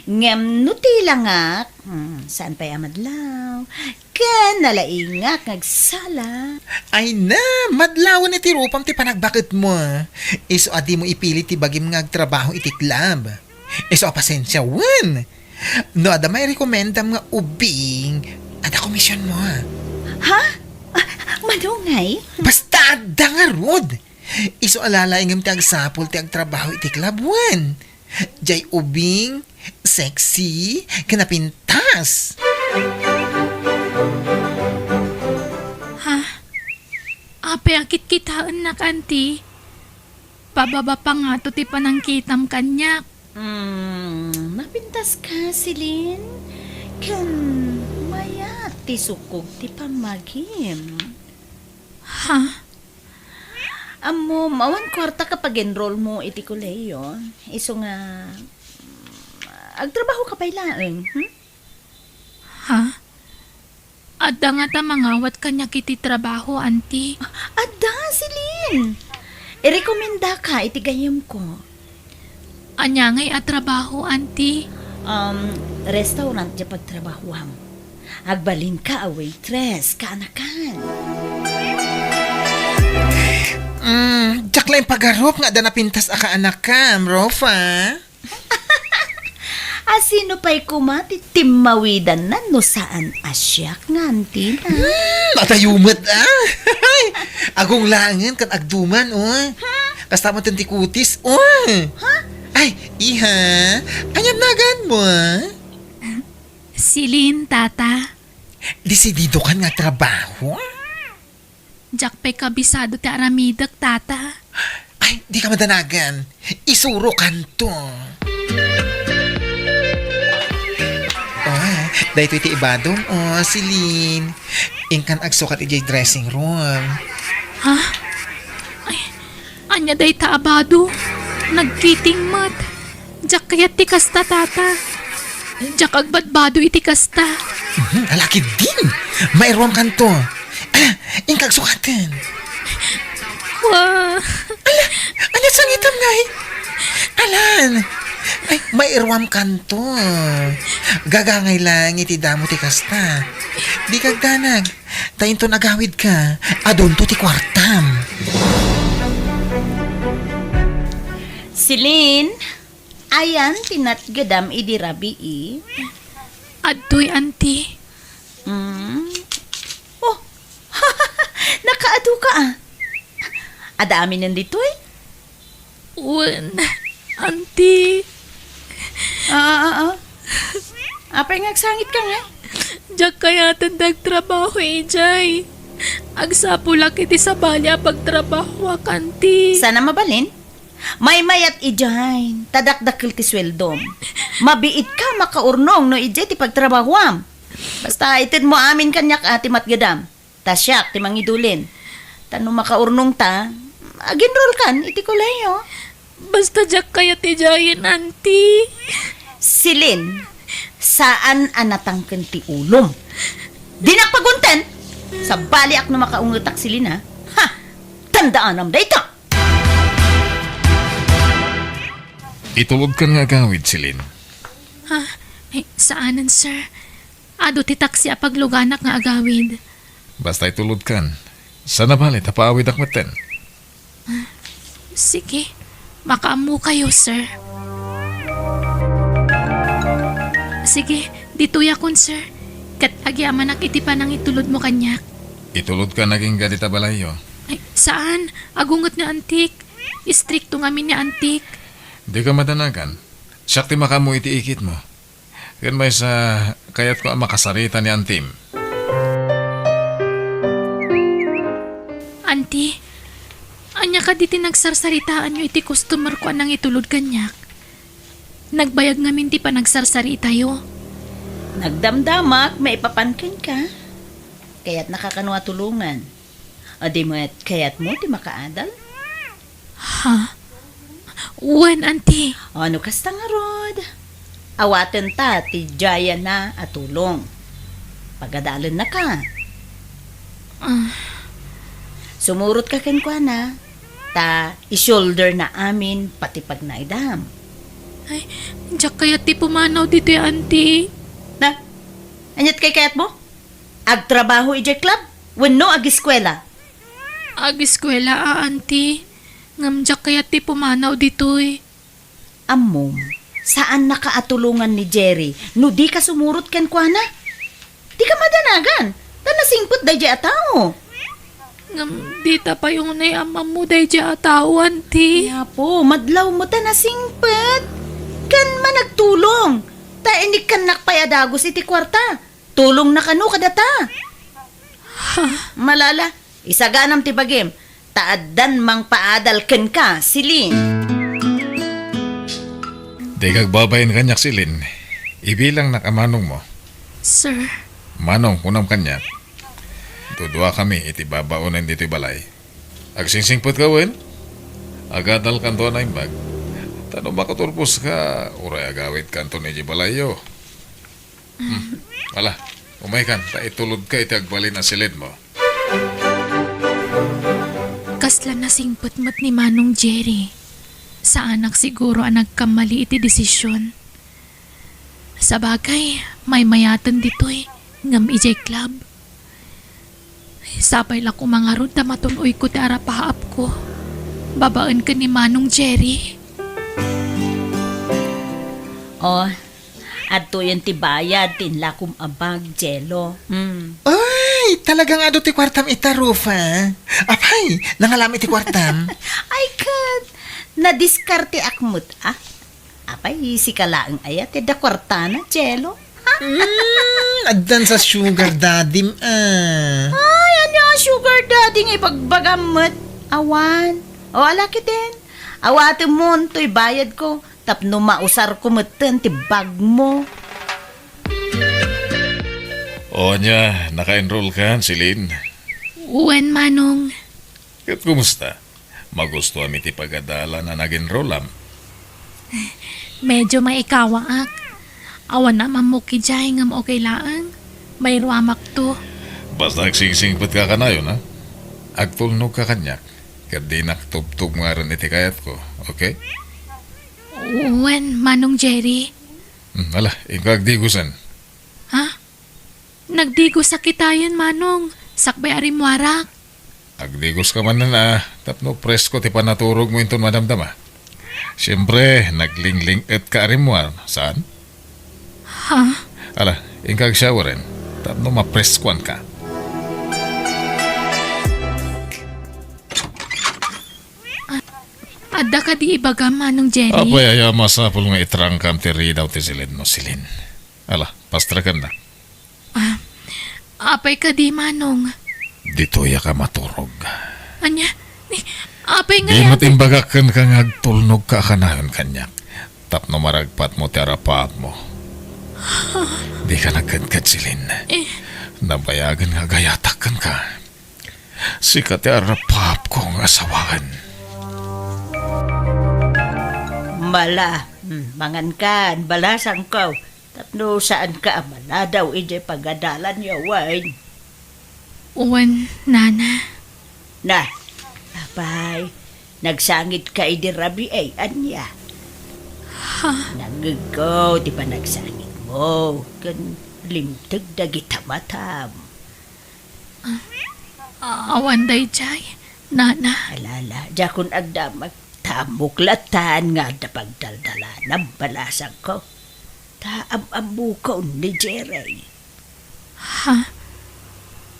Ngem no ti langak, hmm, saan pay a madlaw? Ken nalaingak nga agsala. Ay na, madlawen iti rupam ti panagbaketmo, a. Isu a dimo ipili ti bagim nga agtrabaho iti club. Isu a pasensia, wen. No adda mairekomendam nga ubing, adda komisionmo, a. Ha? Ah, mano ngay? Basta adda ngarud. Isu a lalaingem ti agsapul ti agtrabaho iti club, wen. Jay ubing, sexy, ken napintas. Ha? Apay a kitkitaennak, Auntie? Pababa pa ngato ti panangkitam kaniak. Hmm, napintas ka, Celine? Ken mayat ti sukog ti pammagim. Ha? Ammom, awan kuarta ka pag-enroll mo iti kolehiyo. Isu nga, mm, agtrabaho ka pay laeng, hmm? Ha? Adda ngata mangawat kaniak iti trabaho, Auntie? Adda, Celine! Irekomendaka iti gayyemko. Ania ngay a trabaho, Auntie? Um, restaurant ti pagtrabahoam. Agbalinka a waitress, kaanakan. Mm, diak laeng pagarup nga adda napintas a kaanakam, Rofa. A sino pay koma ti timmawidanna no saan a siak nga antina? Hmm, atayo met, ah! Agunglangen ken agduman, oh. Kasta met ti kutis, oh. Ha? Ay, iha, ania naganmo, ah? Celine, Tata. Desididokan nga trabaho? Diak pay kabisado ti aramidek, Tata. Ay, dika madanagan. Isurokanto. Oh, daytoy ti ibadom, oh, Celine. Inkan agsukat idiay dressing room. Ha? Ay, ania dayta a bado? Nagkiting met. Diak kayat ti kasta, Tata. Diak agbadbado iti kasta. Mhm, ala ketdin. Mairuamkanto. Ala, inka agsukaten. Wa. Ala, ala, sangitam ngay. Alan. Ay, mairuamkanto. Gagangay lang iti damo ti kasta. Dika agdanag. Ta inton agawidka, adunto ti kuartam. Celine, ayan ti natgedam idi rabii? Adtoy, Auntie. Mm. Oh, nakaadu ka, ah. Adda aminen ditoy? Wen, Auntie. Ah, ah, ah, ah. Apay nga agsangitka ngay? Diak kayaten ti agtrabaho idiay. Agsapulak iti sabali a pagtrabahoak, Auntie. Saan a mabalin? Maymayat idiay, ta dakdakkel ti sueldom. Mabiitka makaurnong no idiay ti pagtrabahoam. Basta itedmo amin kaniak a ti matgedam. Ta siak ti mangidulin. Ta no makaurnongta, agenrolkan iti kolehiyo. Basta diak kayat idiayen, Auntie. Celine, saan a natangken ti ulom. Dinak pagunten! Sabaliak no makaungetak, Celine, ha? Ha! Tandaanam dayta! Itulodkan nga agawid, Celine. Ha? Ay, saanen, sir. Adu ti taksi a pagluganak nga agawid. Basta itulodkan. Saan a bale ta paawidak metten. Sige. Makaammokayo, sir. Sige, ditoyakon, sir. Ket agyamanak iti panangitulodmo kaniak. Itulodkan agingga dita balayyo. Ay, saan. Agunget ni Antik. Istrikto ngamin ni Antik. Dika madanagan. Siak ti makaammo iti ikitmo. Ken maysa, kayatko a makasarita ni Antim. Anti, ania kadi ti nagsarsaritaanyo iti customerko a nangitulod kaniak? Nagbayag ngamin ti panagsarsaritayo. Nagdamdamak maipapan kenka. Kayatnaka kano a tulongan. Adi met, kayatmo ti makaadal? Ha? Wen, Anti. O, no kasta ngarud, awatenta ti diayna a tulong. Pagadalennaka. Ah. Sumurotka kenkuana, ta i-shoulder na amin pati pagnaidam. Ay, diak kayat ti pumanaw ditoy, Anti. Na, aniat kay kayatmo? Agtrabaho idiay club wenno agiskuela? Agiskuela a, Anti. Ngem diak kayat ti pumanaw ditoy. Ammom, saannaka a tulongan ni Jerry no dika sumurot kenkuana. Dika madanagan, ta nasingpet daydiay a tao. Ngem dita pay unay a maammo daydiay a tao, Anti. Ay, Apo, madlawmo ta nasingpet. Ken managtulong. Ta inikkannak pay a dagus iti kuarta. Tulongna kano kadata. Ha? Malala, isaganam ti bagim. Ta addan mangpaadal kenka, Celine. Dika agbabain kaniak, Celine. Ibilangnak a manongmo. Sir. Manong, kunam kaniak. Duduakami iti babaonen ditoy balay. Agsingsingpetka wen? Agadalkanto a naimbag. Ta no makaturposka, uray agawidkanton idiay balayyo. Hmm. Ala, umaykan, ta itulodka iti agbalin a siledmo. Kasla nasingpet met ni Manong Jerry. Saanak siguro a nagkammali iti desisyon. Sabagay, maymayaten ditoy, ngem idiay club. Sapay la koma ngarud ta matun-oyko ti arapaapko babaen ken ni Manong Jerry. Oh, adtoyen ti bayad ti inlakom a bag, Jello. Hmm. Ay, talagang adu ti kuartam ita, Rufa. Apay, nangalam iti kuartam? Ay, ket, nadiskarteak met, ah. Apay, sika laeng aya ti adda kuartana, Jello? Ha? Mm, addan sa sugar daddy-m, ah. Ay, ania a sugar daddy nga ibagbagam met? Awan. O, ala ketdin. Awatemon toy bayadko tapno mausarko metten ti bagmo. O, ania, naka-enroll kan, Celine? Wen, Manong. Ket kumusta? Magustuam iti pagadalan a nag-enrollam. Medyo maikawaak. Awan a mammok idiay ngem okay laeng. Mairuamakto. Basta agsingsingpetka kanayon, ha? Agtulnogka kaniak, ket dinak tubtubngaren iti kayatko, okay? Wen, Manong Jerry. Hmm, ala, inka agdigosen. Ha? Nagdigosak itayen, Manong, sakbay a rimmuarak. Agdigoska manen a tapno presko ti panaturogmo inton madamdama. Siempre, naglingling-etka a rimmuar, saan? Ha? Ala, inka agshoweren, tapno mapreskoanka. Adda kadi ibagam, Manong Jerry? Apay, aya masapul nga itrangkam ti ridaw ti siledmo, Celine. Ala, pastrekennak. Ah, apay kadi, Manong? Ditoyak a maturog. Ania? Ni, apay nga... Di met imbagak kenka nga agtulnogka a kanayon kaniak tapno maragpatmo ti arapaapmo. Dika nagkedked, Celine. Eh. Nabayagen nga agayatak kenka. Sika ti arapaapko nga asawaen. Mala, hmm, mangankan, balasangko. Tapno saanka a maladaw idiay pagadalanyo, wen? Wen, Nana. Na, apay, nagsangitka idi rabii, ania? Ha? Nangngegko ti panagsangitmo, ken limteg dagita matam. Ah, awan daydiay, Nana. Alala, diakon agdamag. Ta ammok latan nga adda pagdaldalanam, balasangko. Ta am-ammokon ni Jerry. Ha?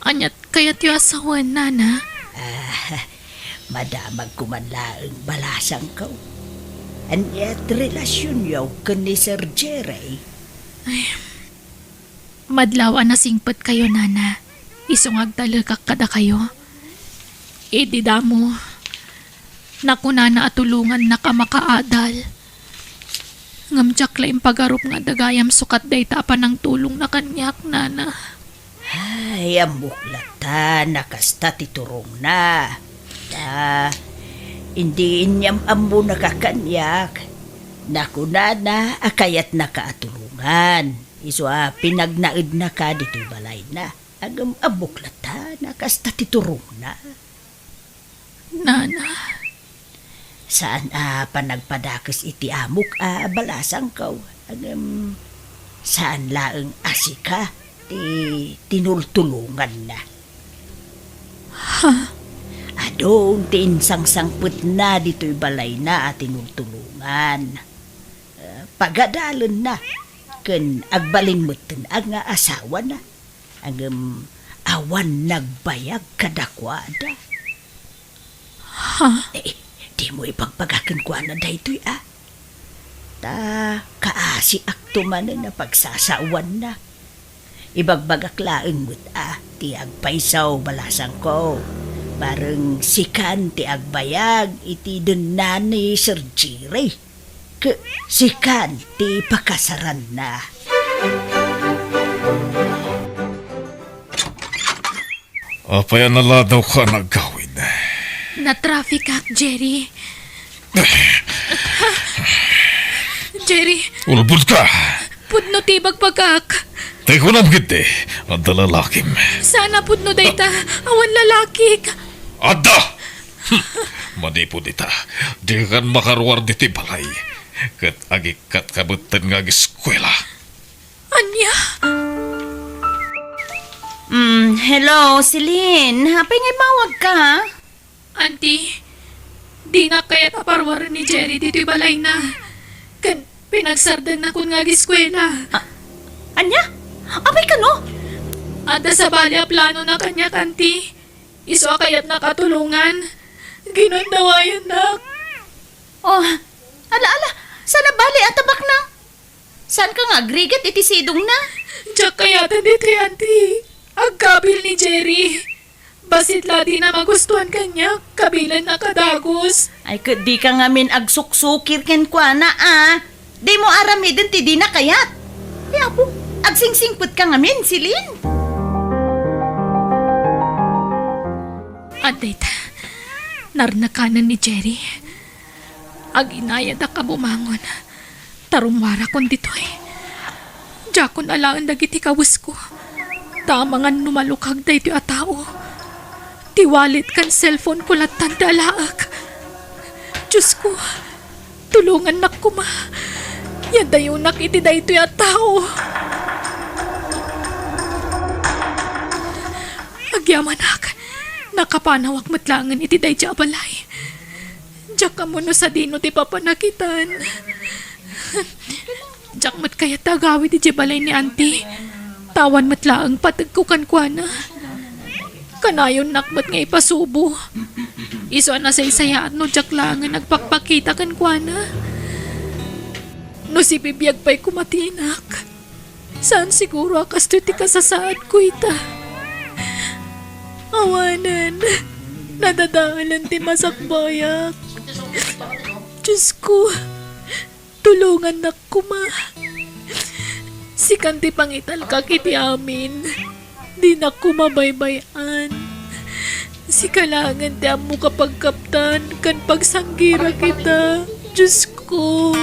Aniat kayatyo a sawen, Nana? Ah, madamagko man laeng, balasangko. Aniat relasionyo ken ni Sir Jerry? Ay, madlaw a nasingpetkayo, Nana. Isu nga agtalekak kadakayo. Idi damo, nakunana a tulongannak a makaadal. Ngem diak la impagarup nga adda gayam sukat dayta a panangtulongna kaniak, Nana. Ay, ammok latan a kasta ti turongna. Ta, idi inyam-ammonaka kaniak, nakunana a kayatnaka a tulongan. Isu a pinagnaednaka ditoy balayna. Ngem ammok latan a kasta ti turongna. Nana. Saan a panagpadakes iti amok a balasangko. Ngem saan laeng a sika ti tinultulonganna. Ha? Adun ti insangsangpetna ditoy balayna a tinultulongan. Ah, pagadalenna ken agbalin metten nga asawana. Ngem awan nagbayag kadakuada. Ha? Eh, dimo ibagbaga kenkuana daytoy, a? Ta kaasiakto manen a pagsasaoanna. Ibagbagak laeng met a ti agpayso, balasangko. Bareng sikan ti agbayag iti denna ni Sir Jerry. Ket sikan ti pakasaranna. Apay a naladawka a nagawid? Natrafikak, Jerry. Jerry. Ulbodka! Pudno ti ibagbagak. Tay kunam ketdi, adda lalakim. Saan a pudno dayta, awan lalakik. Adda! Hmm. Manipud ita, dikan makaruar ditoy balay. Ket agikkatka metten nga ageskuela. Ania? Mm, hello, Celine. Apay nga immawagka? Auntie, dinak kayat a paruaren ni Jerry ditoy balayna. Ken pinagsardengna kun nga ageskuela. A-, ania? Apay kano? Adda sabali a planona kaniak, Auntie. Isu a kayatnak a tulongan. Ginundawayannak. Oh, ala, ala. Saan a bali a tabakna? Saanka nga agrigat iti sidongna? Diak kayaten ditoy, Auntie. Agkabil ni Jerry. Bassit la dina magustuan kaniak, kabilenna kadagus. Ay, ket dika ngamin agsuksukir kenkuana, a. Dimo aramiden ti dina kayat. Ti Apo, agsingsingpetka ngamin, Celine. Adda ita, narnakanen ni Jerry. Aginayadak a bumangon, ta rummuarakon ditoy. Diakon alaen dagiti kawesko, ta amangan no malukag daytoy a tao. Ti wallet ken cellphone-ko lattan ti alaek. Diosko, tulongannak koma. Yadayonak iti daytoy a tao. Agyamanak, nakapanawak met laengen iti daydiay a balay. Diak ammo no sadino ti papanakitan. Diak met kayat ti agawid idiay balay ni Auntie. Ta awan met laeng pategko kenkuana. Kanayonnak met nga ipasubo. Isu a nasaysayaat no diak laengen agpakpakita kenkuana. No sibibiag pay koma ti inak, saan siguro a kastoy ti kasasaadko ita. Awanen, nadadaelen ti masakbayak. Diosko, tulongannak koma. Sikan ti pangitalkak iti amin. Dinak koma baybay-an. Sika laengen ti ammok a pagkaptan ken pagsanggirak ita, Diosko.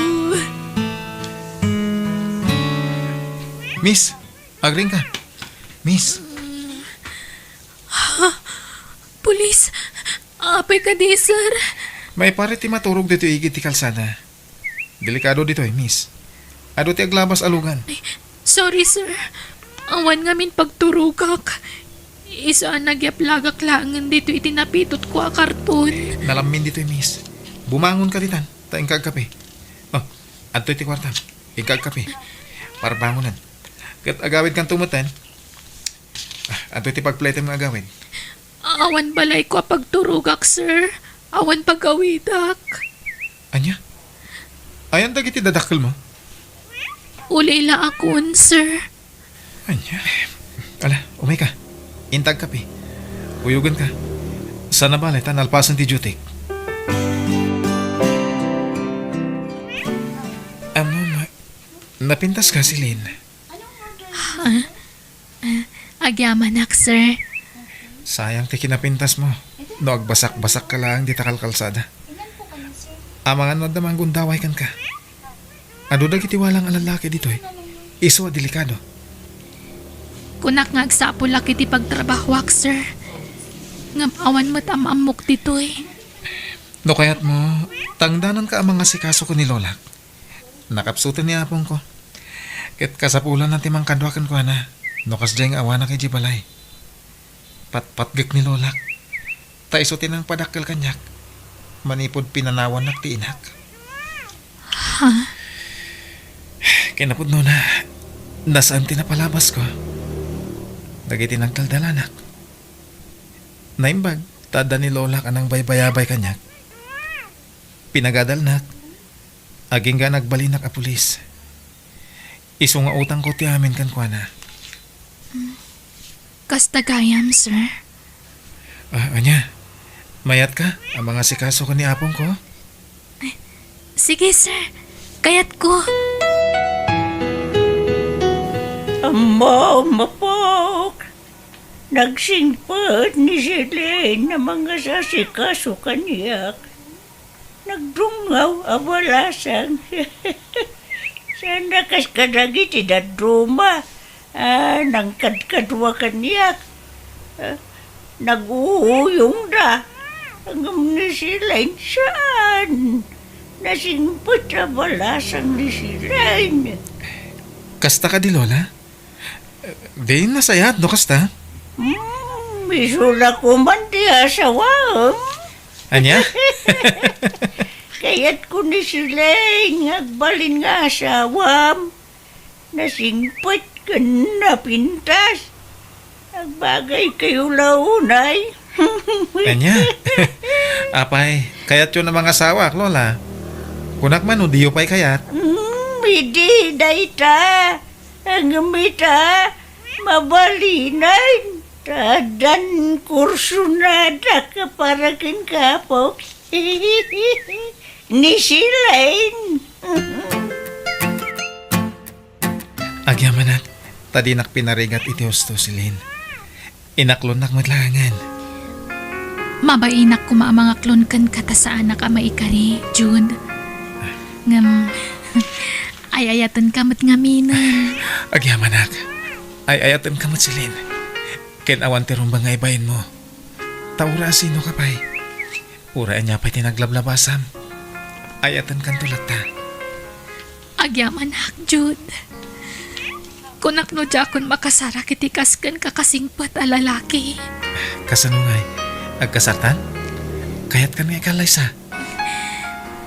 Miss, agriingka. Miss. Ha? Pulis? Apay kadi, sir? Maiparit ti maturog ditoy igid ti kalsada. Delikado ditoy, miss. Adu ti aglabas a lugan. Ay, sorry, sir. Awan ngamin pagturogak. Isu a nagyaplagak laengen ditoy iti napitotko a karton. Eh, nalammin ditoy, miss. Bumangonka ditan, ta inka agkape. Oh, adtoy ti kuartam. Inka agkape. Parbangonan. Ket agawidkanto metten. Ah, adtoy ti pagpletem nga agawid. Awan balayko a pagturogak, sir. Awan pagawidak. Ania? Ayan dagiti dadakkelmo? Ulila akon, sir. Ania? Ala, umayka. Inta agkape. Uyogenka. Saan a bale ta nalpasen ti duty-k. Ammom, napintaska, Celine? Ha? Ah, agyamanak, sir. Sayang ti kinapintasmo. No agbasakbasakka laeng dita kalkalsada. Amangan no adda manggundaway kenka. Adu dagiti walang a lallaki ditoy. Isu a delikado. Kunak nga agsapulak iti pagtrabahoak, sir. Ngem awan met am-ammok ditoy. No kayatmo, tangdananka a mangasikaso ken ni Lolak. Nakapsuten ni apongko. Ket kasapulanna ti mangkadua kenkuana no kasdiay nga awanak idiay balay. Patpatgek ni Lolak. Ta isu ti nangpadakkel kaniak manipud pinanawannak ti inak. Ha? Kinapudnona, nasaan ti napalabasko dagiti nagdaldalanak. Naimbag ta adda ni Lolak a nangbaybayabay kaniak. Pinagadalnak. Agingga nagbalinak a pulis. Isu nga utangko ti amin kenkuana. Kasta gayam, sir? Ah, ania? Mayat ka a mangasikaso ken ni apongko? Sige, sir. Kayatko. Ammo, mapok. Nagsingpet ni Celine a mangasikaso kaniak. Nagdungngaw a balasang. Saan a kas kadagiti dadduma a nangkadkadua kaniak. Ah, nag-uuyongda. Ngem ni Celine, saan. Nasingpet a balasang ni Celine. Kasta kadi, Lola? Di nasayaat no kasta? Hmm, isu la koman ti asawaem. Ania? Kayatko ni Celine nga agbalin nga asawam. Nasingpet ken napintas. Agbagaykayo la unay. Ania? Apay, kayatyo a mangasawaak, Lola? Kunak man no diyo pay kayat? Hmm, idi dayta. Ngem ita, mabalinen. Ta addan kursonadak a para ken ni apok. Ni Celine. Agyamanak, ta dinak pinarigat iti husto, Celine. Inaklonnak met laengen. Mabainak koma a mangaklon kenka ta saanak a maikari, Jude. Ngem, ay-ayatenka met ngaminen. Agyamanak, ay-ayatenka met, Celine. Ken awan ti rumbeng nga ibainmo. Ta uray a sinoka pay. Uray ania pay ti naglablabasam, ay-ayatenkanto latta. Agyamanak, Jude. Kunak no diakon makasarak iti kas kenka kasingpet a lalaki. Kasano ngay? Agkasartan? Kayatkan nga ikallaysa?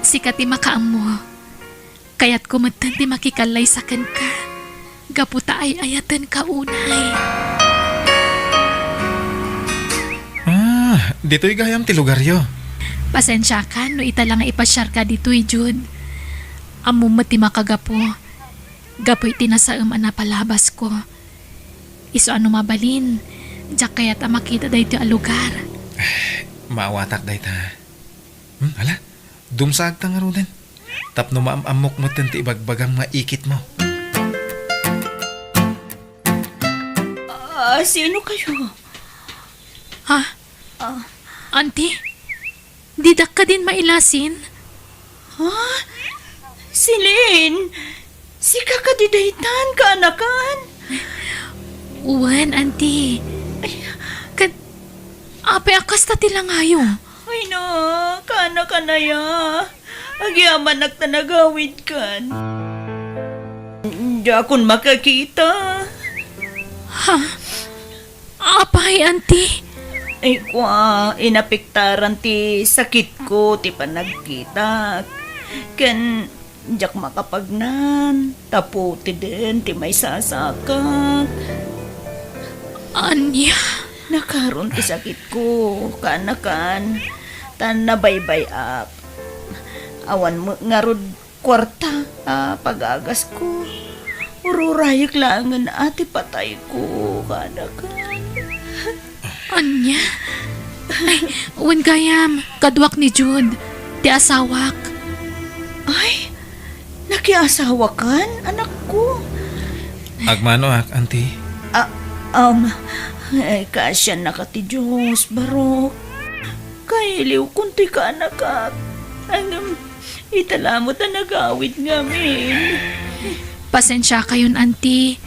Sika ti makaammo. Kayatko metten ti makikallaysa kenka, gapu ta ay-ayatenka unay. Ah, ditoy gayam ti lugaryo. Pasensiakan no ita la nga ipasiarka ditoy, Jude. Ammom met ti makagapu. Gapu iti nasaem a napalabasko. Isu a no mabalin, diak kayat a makita daytoy a lugar. Maawatak dayta. Hmm, hala, dumsaagta ngaruden. Tapno maam-ammok metten ti ibagbagam nga ikitmo. Ah, sino kayo? Ha? Ah. Auntie? Didak kadin mailasin? Ha? Celine? Sika kadi daytan, kaanakan? Wen, Auntie. Ay. Ket, apay a kasta ti langayo? Ay na, kaanakan aya. Agyamanak ta nagawidkan. Diakon makakita. Ha? Apay, Auntie? Ay, kua, inapektaran ti sakitko ti panagkitak. Ken diak makapagnan, ta putiden ti maisasakak. Ania? Nakaron ti sakitko, kaanakan, ta nabaybay-ak. Awan met ngarud kuarta a pagagasko. Ururayek laengen a ti patayko, kaanakan. Ania? Ay, wen gayam, kaduak ni Jude, ti asawak. Ay, nakiasawakan, anakko? Agmanoak, Auntie. Ah, um, ay, kaasiannaka ti Dios, barok. Kailiwkon ti kaanakak. Ngem, ita la met a nagawid ngamin. Pasensiakayon, Auntie.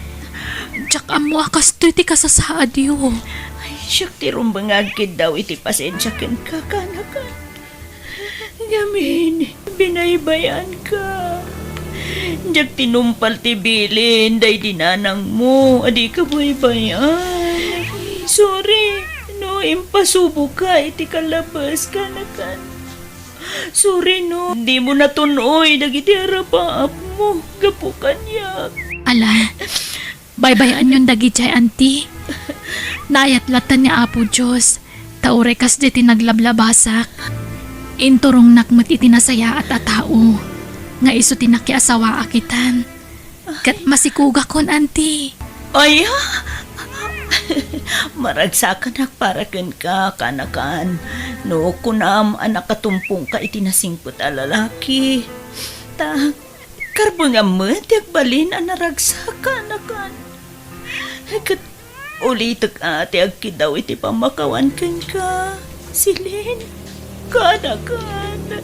Diak ammo a kastoy ti kasasaadyo. Ay, siak ti rumbeng nga agkiddaw iti pasensia kenka, kaanakan. Ngamin, binaybay-anka. Diak tinumpal ti bilin daydi nanangmo a dika baybay-an. Sorry no impasuboka iti kalabes, kaanakan. Sorry no dimo natun-oy dagiti arapaapmo gapu kaniak. Ala, baybay-anyon dagidiay, Auntie. Naayat latta ni Apo Dios, ta uray kasdiay ti naglablabasak, inturongnak met iti nasayaat a tao. nga isu ti nakiasawaak itan. Ket masikugakon, anti. Aya? Maragsakanak para kenka, kanakan. No kunam a nakatumpongka iti nasingpet a lalaki, ta karbengam met ti agbalin a naragsak, kanakan. Ket ulitek a ti agkiddaw iti pammakawan kenka, Celine. Kanakan.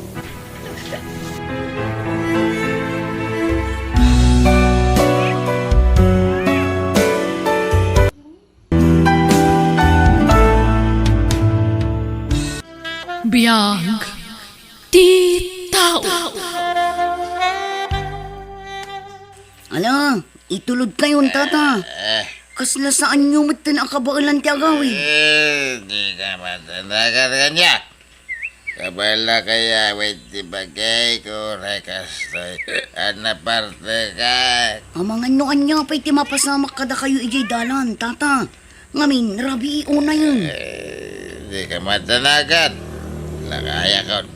Biag ti tao. Ala, itulodkayon, tata. Eh. Kasla saanyo metten a kabaelan ti agawid? Eh, di ka matanagan kaniak. Kabala kaya, wait, ti bagay ko, rekas toy. Ano parte ka? Amangan no ania pay ti mapasamak kadakayo idiay dalan, tata. Ngamin, rabii unayen. Eh, di ka matanagan. Lakayakon.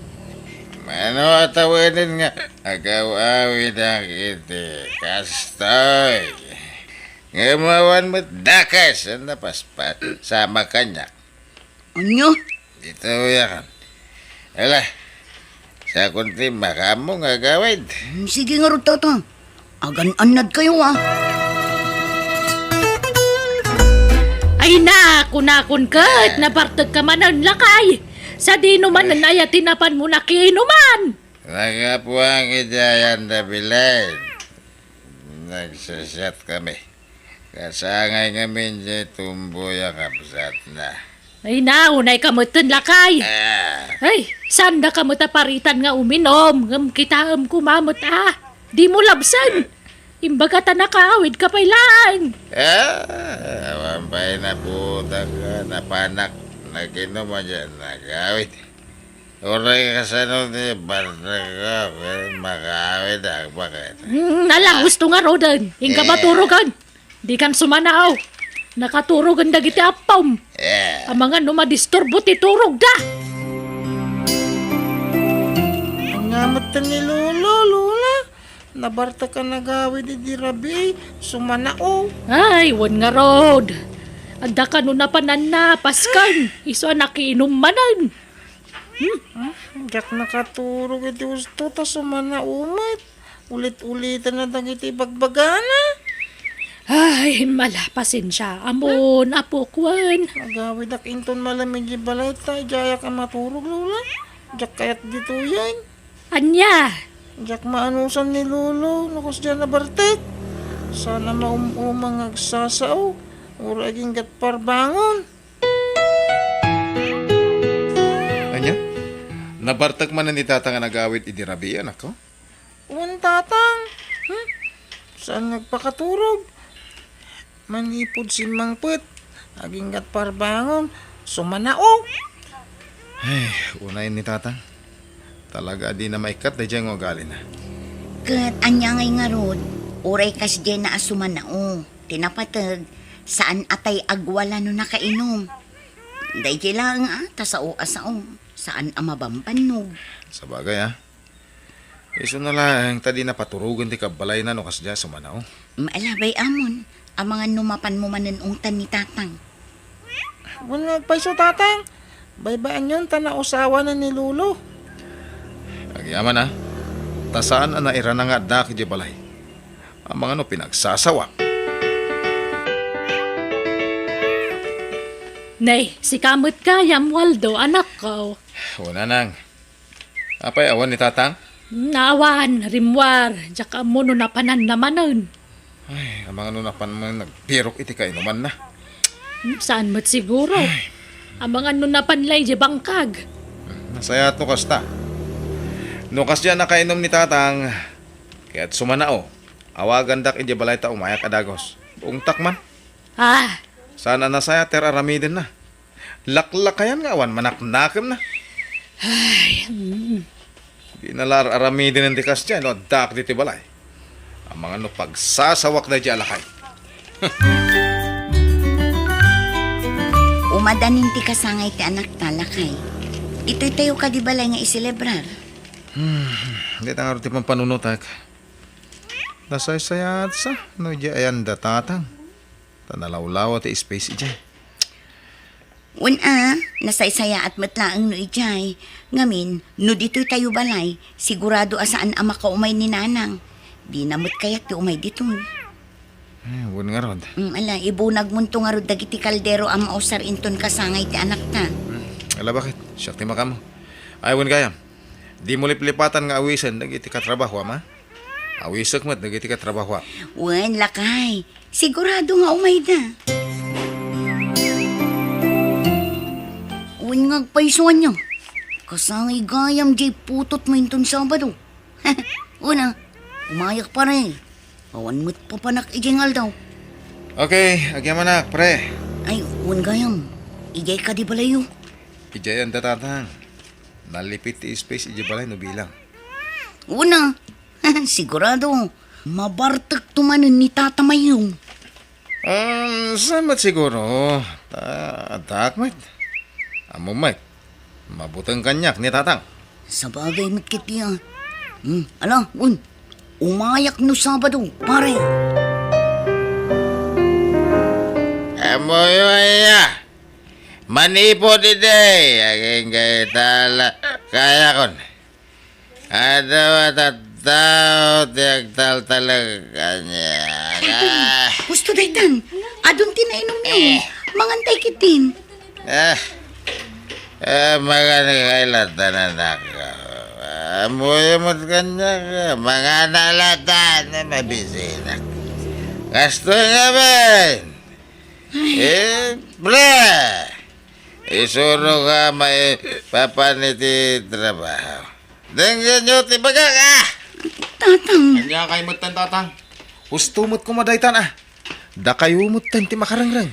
Mano a tawenen nga agaw-awidak iti kastoy? Ngem awan met dakes a napaspas sama kaniak. Ania? Ditoyakan. Ala, sakon ti makaammo nga agawid. Hmm, sige ngarud, tata. Agan-annadkayo, a. Ay na, kunakon ket, nabartekka manen, lakay. Sadino manen aya ti napanmo nakiinuman? Nagapuan iti ayan da bilen. Nagsisiat kami. Kasangay ngamin diay tumboy a kabsatna. Ay, naunay ka metten, lakay. Ah. Ay, saan da ka met a paritan nga uminom, ngem kitaem koma met a. Dimo labsen. Imbaga ta nakaawid ka pay laeng. Ah, awan pay naputak, napanak, nakinom a diay nagawid. Uray kasano ti barneko, ken makaawid ak, baket? Hmm, ala, gusto nga roden. Inka maturogen. Dikan sumanao. Nakaturogen dagiti appom. Eh. Amangan no madisturbo ti turogda. Ania metten ni Lolo, Lola? Nabartek a nagawid idi rabii, sumanao. Ay, wen ngarud. Adda kano napananna, pasken. Isu a nakiinom manen. Hmm? Ah, diak nakaturog iti husto ta sumanao met. Ulit-ulitanna dagiti ibagbagana. Ay, mala, pasensia. Ammon, apok, wen. Agawidak inton malem idiay balay ta idiayak a maturog, Lola. Diak kayat ditoyen. Ania? Diak maanusan ni Lolo no kasdiay a nabartek. Saan a maum-umang nga agsasao. Uray agingga't parbangon. Ania? Nabartek manen ni Tatang a nagawid idi rabii, anakko? Wen, Tatang. Hmm? Saan nga agpakaturog? Manipud simmangpet, agingga't parbangon, sumanao. Ay, unayen ni Tatang. Talaga a dina maikkat daydiay nga ugalina. Ket ania ngay ngarud, uray kasdiayna a sumanao, ti napateg, saan a tay agwala no nakainom. Daydiay laeng a, ta sao a sao, saan a mabambannog. Sabagay, a. Isuna laeng ta dina paturogen ti kabbalayna no kasdiay a sumanao. Maalabay amon, amangan no mapanmo manen ungtan ni Tatang. Wen nga agpayso, Tatang. Baybay-anyon ta nausawanen ni Lolo. Agyaman a, ta saan a nairana nga addaak idiay balay. Amangan no pinagsasawak. Nay, sika met gayam, Waldo, anakko. Wen, Nanang. Apay, awan ni Tatang? Naawan, rimmuar, diak ammo no napananna manen. Ay, amangan no napan man nagbirok iti kainumanna. Hmm, saan met siguro? Ay. Amangan no napan lay di bangkag. Hmm, nasayaat no kasta. No kasdiay a nakainom ni Tatang, ket sumanao, awagandak idiay balay ta umayak a dagus. Ungtak man. Ah. Saan a nasayaat ti ar-aramidenna. Laklakayan nga awan manaknakemna. Ay, mm. Dina la ar-aramiden ti kasdiay no addaak ditoy balay. Amangan no pagsasawak daydiay a lakay. Umadanin ti kasangay ti anakta, lakay. Ditoytayo kadi balay nga iselebrar. Hmm, dayta ngarud ti pampanunotak. Nasaysayaat sa no idiay ayan da Tatang. Ta nalawlawa ti space idiay. Wen a, nasaysayaat met laeng no idiay. Ngamin, no ditoy tayo balay, sigurado a saan a makaumay ni Nanang. Dina met kayat ti umay ditoy. Eh, wen ngarud. Mm, ala, ibunagmonto ngarud dagiti kaldero a mausar inton kasangay ti anakta. Hmm, ala, baket? Siak ti makaammo. Ay, wen gayam. Dimo liplipatan nga awisen dagiti katrabahoam, a? Awisek met dagiti katrabahoam. Wen, lakay. Sigurado nga umayda. Wen nga agpaysuanyo. Kasangay gayam diay putotmo inton Sabado. Wen a, umayak pare. Awan met papanak idiay nga aldaw. Okay, agyamanak, pre. Ay, wen gayam. Idiay kadi balayyo? Idiay ayan da Tatang. Nalipit ti space idiay balay no bilang. Wen a. Sigurado, mabartekto manen ni Tata Mayong. Um, saan met siguro? Ta, addaak met. Ammom met. Mabuteng kaniak ni Tatang. Sabagay met ketdi a. Hmm, ala, wen. Umayak no Sabado, pare. Ammoyo aya. Manipod idi. Agingga ita la-, kayakon. Adu a tattao ti agtaltalek kaniak. Ah. Husto daytan. Adun ti nainumyo. Eh. Mangantay ketdin. Ah. Ah, mangani kay latta, anak. Ammoyo met kaniak. Mangana latta. Mabisinak. Kastoy ngamin. Eh, pre! Isurok a maipapan iti trabaho. Denggenyo ti bagak, ah! Tatang. Ania kay metten, Tatang? Husto met koma daytan, ah. Dakayo metten ti makarengreng.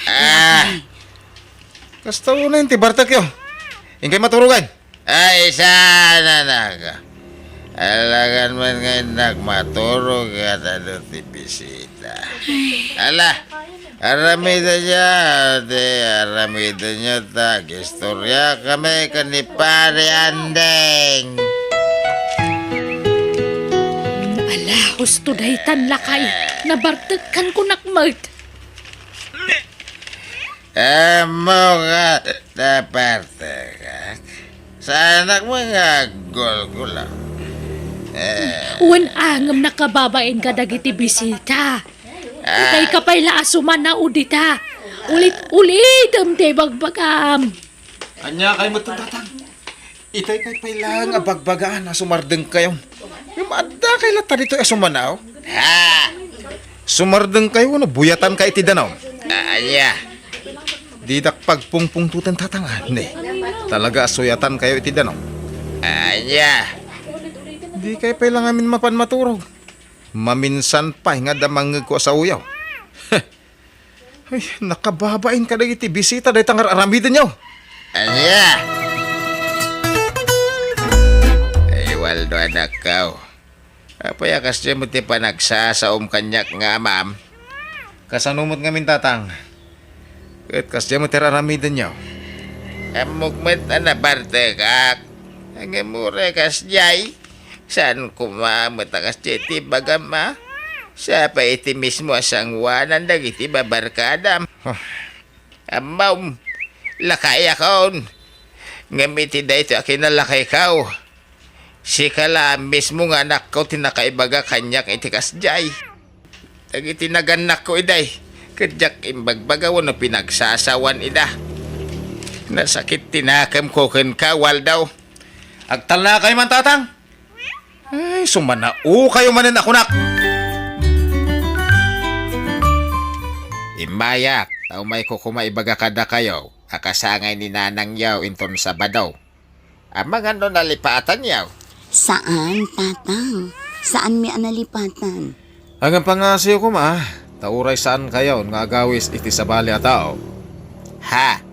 Ah. Kasta unen ti bartekyo. Inkay maturogan. Ay, saan, anak? Alagan man nga innak maturog ket adu ti bisita. Ala, aramidenyo, ti aramidenyo ta agistoriakami ken ni Pare Andeng. Ala, husto daytan, lakay. Nabartekkan kunak met. Ammo nga napartekak. Saanak met nga aggulgula. Eh. Wen a ngem nakababain kadagiti bisita. Ah. Itay ka pay la a sumanao dita. Ulit-ulitem ti bagbagam. Ania kay metten, Tatang? Itay kay pay laeng a bagbagaan a sumardengkayon. Ngem adda kay latta ditoy a sumanao? Ha? Sumardengkayo wenno buyatankay iti danum? Ania? Didak pagpungpungtoten, Tatang, a, ne. Talaga a suyatankayo iti danum. Ania? Dikay pay la ngamin mapan maturog. Maminsan pay nga adda mangngegko a saoyo. Ay, nakababain kadagiti bisita dayta nga ar-aramidenyo. Ania? Ay, Waldo, anakko. Apay a kasdiay met ti panagsasaom kaniak nga amam? Kasano met ngamin, Tatang? Ket kasdiay met ti ar-aramidenyo? Ammok met a nabartekak. Ngem uray kasdiay, saan koma met a kasdiay ti ibagam, a? Sa pay iti mismo a sangoanan dagiti babarkadam. Huh. Ammom, lakayakon. Ngem iti daytoy a kinalakayko, sika la mismo nga anakko ti nakaibaga kaniak iti kasdiay. Dagiti nagannakko idi, ket diak imbagbaga wenno pinagsasawan ida. Nasakit ti nakemko kenka, Waldo. Agtalnakayo man, Tatang. Ay, sumanaokayo manen a kunak. Immayak, ta umayko koma ibaga kadakayo a kasangay ni nanangyo inton Sabado. Amangan no nalipatanyo? Saan, Tatang. Saanmi a nalipatan. Ngem pangngasiyo koma, ta uray saankayon nga agawis iti sabali a tao. Ha?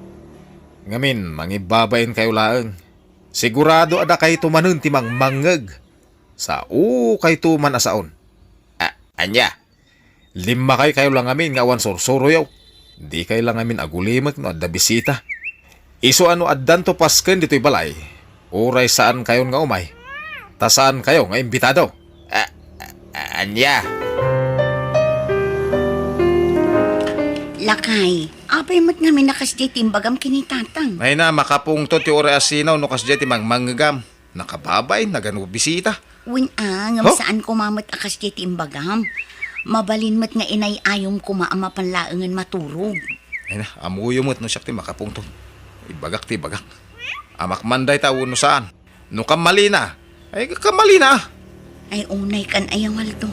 Ngamin, mangibbabainkayo laeng. Sigurado a dakayto manen ti mangmangngeg. Saokayto man a saon. A-, ania? Limmakaykayo la ngamin nga awan sursuroyo. Dikay la ngamin agulimek no adda bisita. Isu a no addanto pasken ditoy balay, uray saankayon nga umay, Ta saan kayo nga imbitado? A-, a-, ania? Lakay, apay met ngamin a kasdiay ti imbagam ken ni Tatang? Ay na, makapungtot ti uray a sinaw no kasdiay ti mangmangngegam. Nakababain, nagano bisita. Wen a, ngem Huh? saan koma met a kasdiay ti imbagam. Mabalin met nga inay-ayom koma a mapan laengen maturog. Ay na, ammoyo met no siak ti makapungtot. Ibagak ti ibagak. Amak man dayta wenno saan. No kammalina, ay kammalina. Ay, unay kan aya, Waldo.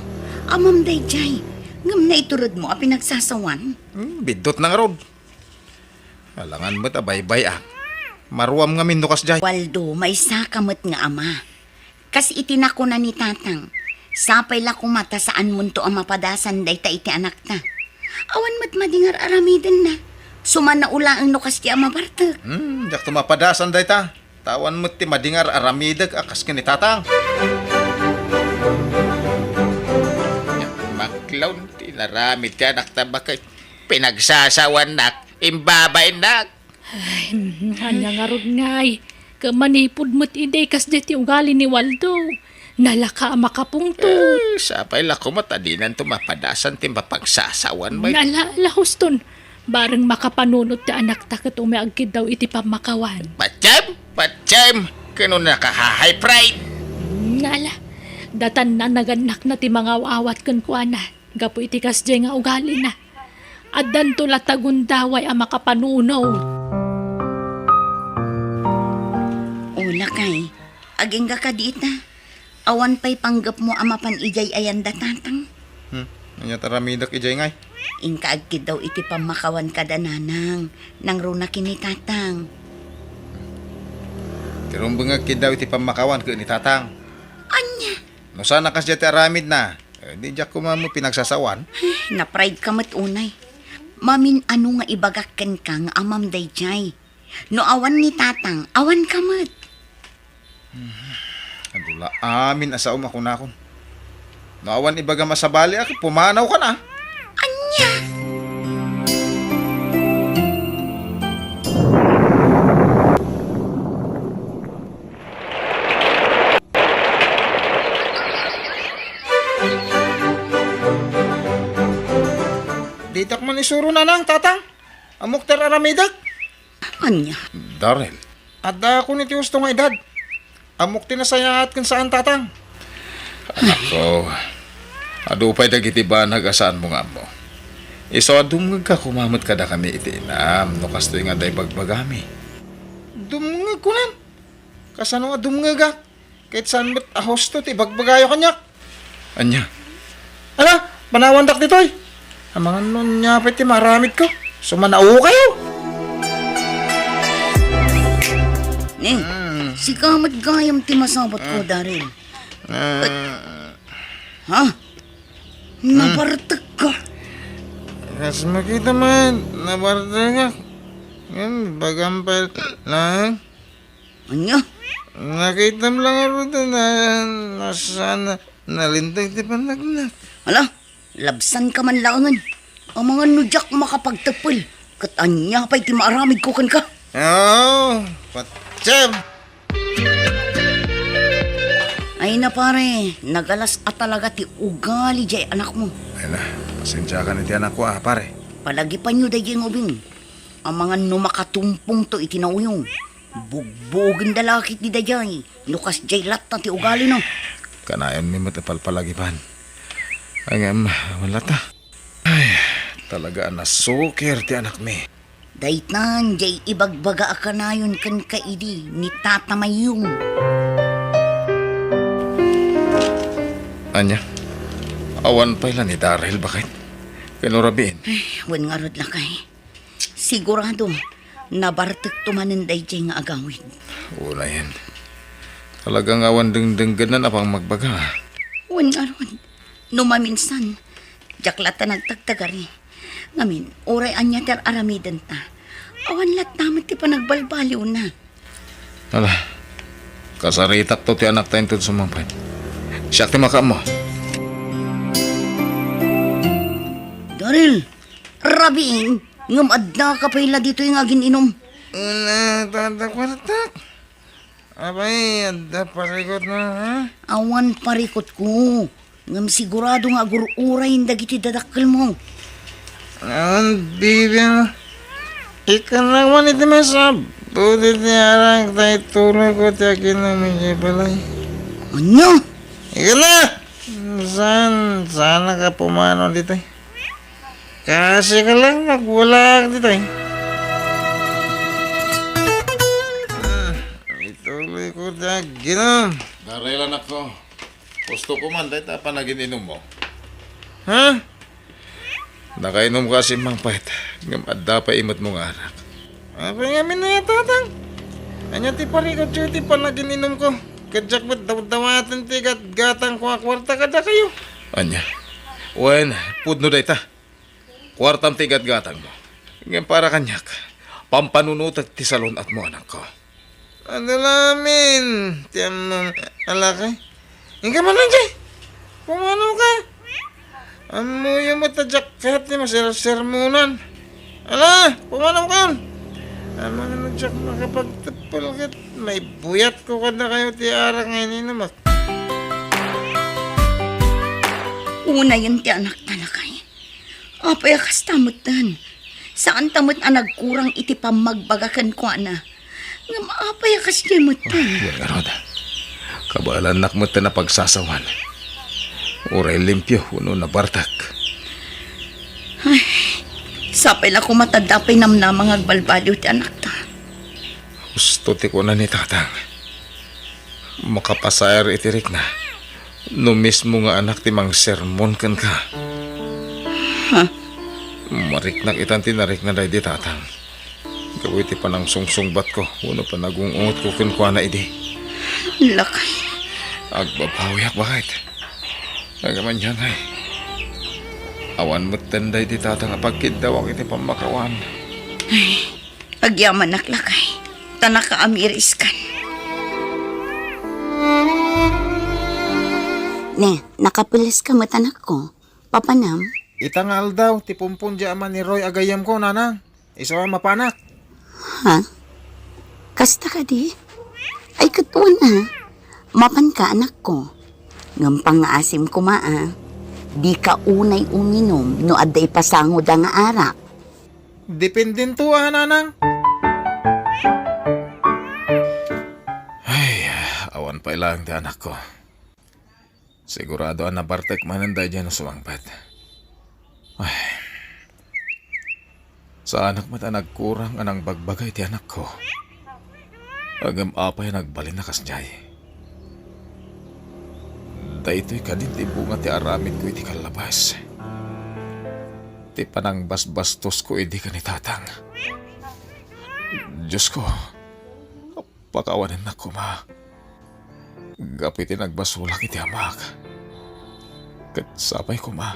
Amam daydiay. Ngem naituredmo a pinagsasawan? Hmm, biddutna ngarud. Alangan met a baybay-ak. Maruam ngamin no kasdiay. Waldo, maysaka met nga ama. Kas iti nakuna ni Tatang, sapay la koma ta saanmonto a mapadasan dayta iti anakta. Awan met madi nga ar-aramidenna. Sumanao laeng no kasdiay a mabartek. Hmm, diakto mapadasan dayta. Ta awan met ti madi nga ar-aramidek a kas ken ni Tatang. Maklaw ti inaramid ti anakta, baket pinagsasawannak, imbabainnak. Ay, ania ngarud ngay? Ket manipud met idi kasdiay ti ugali ni Waldo. Nalaka a makapungtot. Eh, sapay la koma ta dinanto mapadasan ti mapagsasawan met. Nala, la, huston. Bareng makapanunot ti anakta ket umay agkiddaw iti pammakawan. Patiem! Patiem! Ket no naka-high pride. Nala, datan na nagannakna ti mangaw-awat kenkuana gapu iti kasdiay nga ugalina. Addanto la ta gundaway a makapanunot. O, lakay, agingga kadi ita. Awan pay panggepmo a mapan idiay ayanda, Tatang? Hmm, ania ti aramidek idiay ngay? Inka agkiddaw iti pammakawan kada nanang, nangruna ken ni Tatang. Ti rumbeng nga agkiddaw iti pammakawan ken ni Tatang. Ania? No saan a kasdiay ti aramidna, eh, di diak koma met pinagsasawan. Ay, na-pride ka met unay. Mamin-ano nga ibagak kenka nga amam daydiay? No awan ni Tatang, awan ka met. Adu la amin a saom a kunakon. No awan ibagam a sabali, a, pumanaw ka na. Ania? Ditak man isuro, nanang, tatang. Ammok ti ar-aramidek. Ania? Darrell. Addaakon iti husto nga edad. Ammok ti nasayaat ken saan, tatang. Anakko, adu pay dagiti banag a saanmo nga ammo. Isu a dumngegka koma met kadakami iti inam no kastoy nga adda ibagbagami. Dumngeg, kunam? Kasano a dumngegak? Ket saan met a husto ti ibagbagayo kaniak? Ania? Ala, panawandak ditoy. Amangan no ania pay ti maaramidko. Sumanaokayo. Ni, Mm. sika met gayam ti masabatko, Mm. Darrell. Mm. Ha? Mm. Nabartekka? Kas makita met, nabartekak. Ngem, bagam pay laeng. Ania? Nakitam lang ngarud na, na saan a nalinteg ti panagnak. Ala, labsanka man laengen. Amangan no diak makapagteppel, ket ania pay ti maaramidko kenka? Oo, patiem! Ay na, pare, nagalas a talaga ti ugali diay anakmo. Ay na, pasensiakan iti anakko, a, pare. Palagipanyo daydiay nga ubing. Amangan no makatumpongto iti nauyong. Bugbugenda la ketdi daydiay, no kasdiay latta ti ugalina. Kanayonmi met a palpalagipan. Ngem, awan latta. Ay, talaga a nasukir ti anakmi. Daytan diay ibagbaga a kanayon kenka idi ni Tata Mayong. Ania? Awan pay la ni Darrell, baket? Ken no rabiin? Ay, wen ngarud, lakay. Sigurado, nabartekto manen daydiay nga agawid. Unayen. Talaga nga awan dengdenggenna a pangmagbaga. Wen ngarud, no maminsan, diak latta nagtagtagari. Ngamin, uray ania ti ar-aramidenta, awan latta met ti panagbalbaliwna. Ala, kasaritakto ti anakta inton sumangpet. Siak ti makaammo. Darrell, rabiin, ngem addaka pay la ditoy nga agin-inum. Una, tata, kwartak. Apay, adda parikutmo, ha? Awan parikutko. Ngem sigurado nga agur-uray dagiti dadakkelmo. Awan, bibiang. Ikkannak man iti maisapul iti arak ta ituloyko ti aginom idiay balay. Ania? Ikkannak! Saan, saan ka pumanaw ditoy? Kasi ka lang nagwalaak ditoy. Ah, ituloyko ti aginom. Darel, anakko. Gusto ko man, dayta panagin-inummo. Ha? Nakainom ka, Simmang Pet, ngem adda pay imetmo nga arak. Apay ngamin aya, Tatang? Ania ti parikutyo iti panagin-inumko? Ket diak met dawdawaten ti gatgatangko a kuarta kadakayo. Ania? Wen, pudno dayta. Kuartam ti gatgatangmo. Ngem para kaniak, pampanunotek ti salun-atmo, anakko. Adu la amin ti ammom, a lakay. Inka man idiay. Pumanaw ka. Ammoyo met a diak ket ti masersermonan. Ala, pumanaw ka. Amangan a diak makapagteppel ket maibuyatko kadakayo ti arak nga ininumak. Unayen ti anakta, lakay. Apay a kasta metten? Saanta met a nagkurang iti pammagbaga kenkuana. Ngem apay a kasdiay metten? Ay, wen ngarud. Kabaelannak metten a pagsasawan. Uray limpio wenno nabartek. Ay, sapay la koma ta adda pay namnama nga agbalbaliw ti anakta. Husto ti kuna ni Tatang. Makapasair iti rikna no mismo nga anak ti mangsermon kenka. Ha? Mariknak itan ti narikna daydi Tatang gapu iti panangsungsungbatko wenno panagung-ungotko kenkuana idi. Lakay. Agbabawiak, baket. Ngem ania ngay, awan metten daydi Tatang a pagkiddawak iti pammakawan. Ay. Agyamanak, lakay, ta nakaamiriskan. Ne, nakapuliska met, anakko. Papanam? Ita nga aldaw, ti pumpon diay ama ni Roy a gayyemko, nanang. Isu a mapanak. Ha? Kasta kadi? Ay, ket wen a. Mapanka, anakko. Ngem pangngaasim koma a. Dika unay uminom no adda ipasangoda nga arak. Dependento a, nanang. Ay, awan pay laeng ti anakko. Sigurado a nabartek manen daydiay no sumangpet. Ay. Saanak met a nagkurang a nangbagbaga iti anakko. Ngem apay a nagbalin a kasdiay? Daytoy kadin ti bunga ti aramidko iti kallabas. Ti panangbasbastosko idi ken ni Tatang. Diosko, pakawanennak koma. Gapu iti nagbasolak iti amak. Ket sapay koma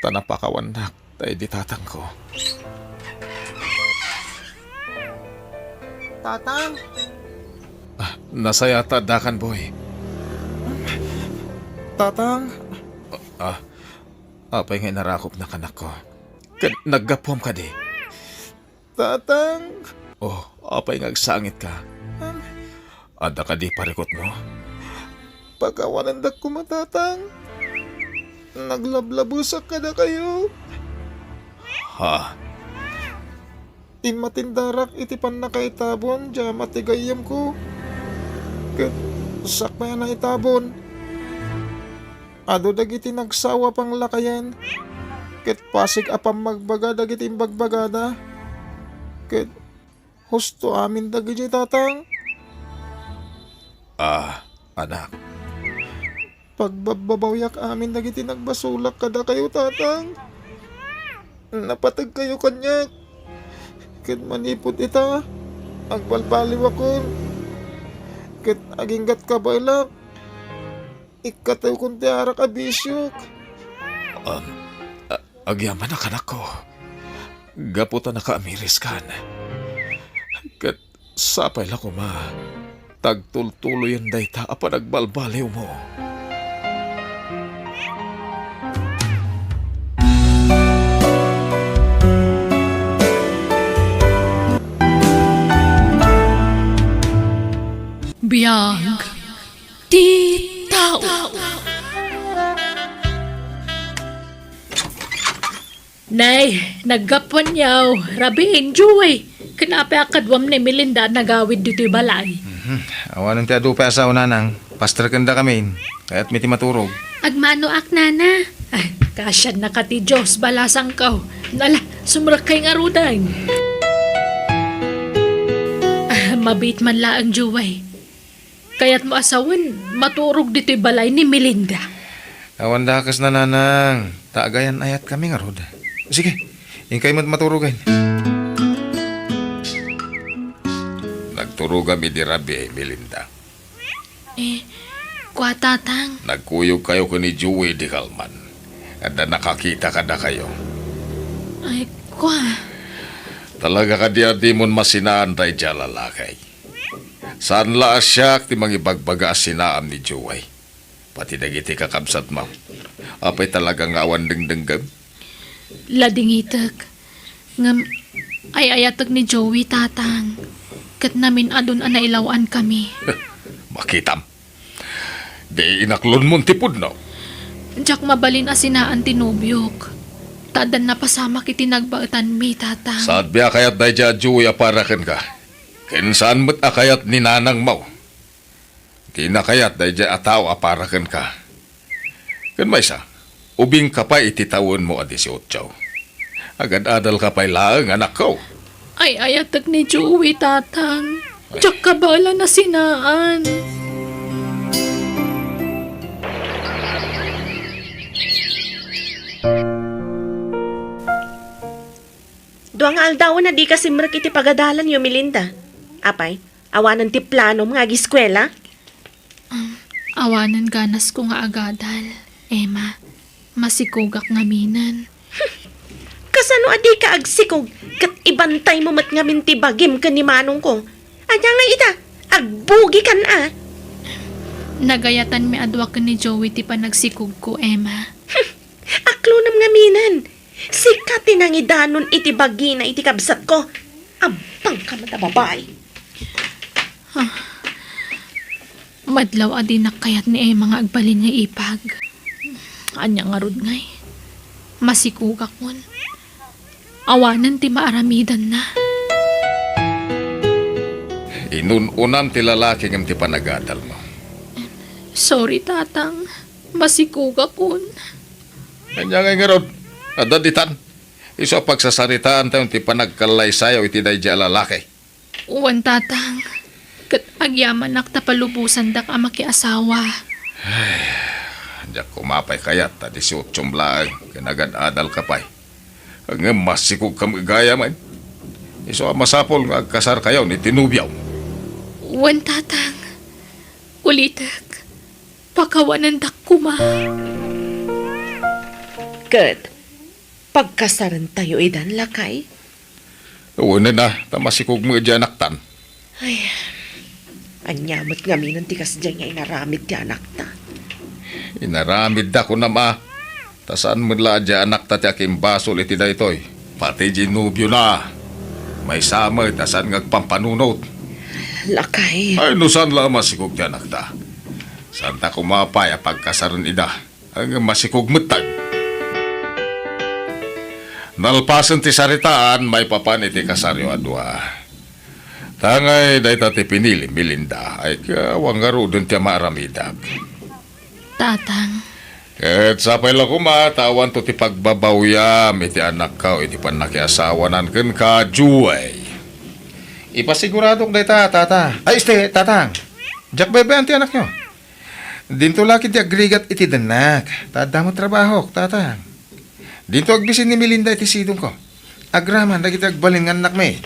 ta napakawannak daydi tatangko. Tatang? Ah, nasayat ta addakan, boy. Tatang? Ah, apay nga inarakopnak, anakko? Ket naggapuam kadi? Tatang! Oh, apay nga agsangitka? Adda kadi parikutmo? Pakawanendak koma, Tatang. Naglablabesak kadakayo. Ha? Immatindarak iti pannakaitabon diay ama ti gayyemko. Ket sakbay a naitabon, adu dagiti nagsawa a panglakayen, ket pasig a pammagbaga dagiti imbagbagada. Ket husto amin dagidiay, Tatang. Ah, anak. Pagbabbabawiak amin dagiti nagbasolak kadakayo, Tatang. Napategkayo kaniak. Ket manipud ita, agbalbaliwakon. Ket aginggat kabaelak. Ikkatawkon ti arak a bisiok. Um, a-, agyamanak, anakko. Gapu ta nakaamiriskan. Ket sapay la koma ta agtultuloyen dayta a panagbalbaliwmo. Biag ti tao. Nay, naggapuanyo, Rabin, Joey. Ken apay a kaduam ni Melinda a nagawid ditoy balay? Mhm. Awanen ti adu pay a sao, nanang. Pasterkendakamin. Kayatmi ti maturog. Agmanoak, nana. Ah, kasiannaka ti Dios, balasangko. Nala, sumrekkay ngaruden. Ah, mabiit man laeng, Joey. Kayatmo a sawen, maturog ditoy balay ni Melinda. Awan dakes, nanang. Ta agayan-ayatkami ngarud. Sige, inkay met maturogen. Nagturogam idi rabii, Melinda. Eh, kua, Tatang. Nagkuyogkayo ken ni Joey idi kalman. Adda nakakita kadakayo. Ay, kua. Talaga kadi a dimon masinaan daydiay a lalaki? Saan la a siak ti mangibagbaga a sinaam ni Joey. Pati dagiti kakabsatmo. Apay talaga nga awan dengdengngem? Ladingitek. Ngem ay-ayatek ni Joey, Tatang. Ket namin-adun a nailaw-ankami. Makitam. Di inaklonmon ti pudno. Diak mabalin a sinaan ti nobiok. Ta addan napasamak iti nagbaetanmi, Tatang. Saanmi a kayat daydiay a Joey a para kenka. Ken saan met a kayat ni nanangmo. Dina kayat daydiay a tao a para kenka. Ken maysa, ubingka pay iti tawenmo a disiotso. Agad-adalka pay laeng, anakko. Ay-ayatek ni Joey, Tatang. Ay. Diak kabaelan a sinaan. Dua nga aldawen a dika simrek iti pagadalanyo, Melinda. Apay, awanen ti planom nga agiskuela? Um, awanen ganasko nga agadal, Emma. Masikogak ngaminen. Kasano a dika agsikog ket ibantaymo met ngamin ti bagim ken ni manongko? Ania ngay ita? Agbugikan a! Nagayatanmi a dua ken ni Joey ti panagsikogko, Emma. Aklonam ngaminen. Sika ti nangidanon iti bagina iti kabsatko. Ampangka met a babai. Ah. Madlaw a dinak kayat ni Emma nga agbalin nga ipag. Ania ngarud ngay? Masikogakon. Awanen ti maaramidanna. Inun-unam ti lalaki ngem ti panagadalmo. Sorry, Tatang. Masikogakon. Ania ngay ngarud? Adda ditan. Isu a pagsasaritaantayon ti panagkallaysayaw iti daydiay a lalaki. Wen, Tatang. Ket agyamanak ta palubosandak a makiasawa. Ay, diak koma pay kayat ta disiotsom laeng ken agad-adalka pay. Ngem masikogkam gayamen. Isu a masapul nga agkasarkayon iti nobiom. Wen, Tatang. Ulitek, pakawanendak koma. Ket pagkasarentayo idan, lakay? Wen a, ta masikog met diay anaktan. Ay, ania met ngaminen ti kasdiay nga inaramid ti anakta? Inaramidda, kunam a, ta saan met la a diay anakta ti akimbasol iti daytoy. Pati diay nobiona, maysa met a saan nga agpampanunot. Lakay. Ay, no saan la a masikog ti anakta, saanta koma pay a pagkasaren ida. Ngem masikog metten. Nalpasen ti saritaan maipapan iti kasaryo a dua. Ta ngay dayta ti pinili, Melinda, ay, awan ngaruden ti maaramidak. Tatang. Ket sapay la koma ta awanto ti pagbabawyam iti anakko iti pannakiasawanan kenka, Joey. Ipasiguradok dayta, Tata. Ay, este, Tatang. Diak baybay-an ti anakyo. Dinto la ketdi agrigat iti dennak, ta adda met trabahok, Tatang. Dinto agbisin ni Melinda iti sidongko. Agraman dagiti agbalin nga annakmi.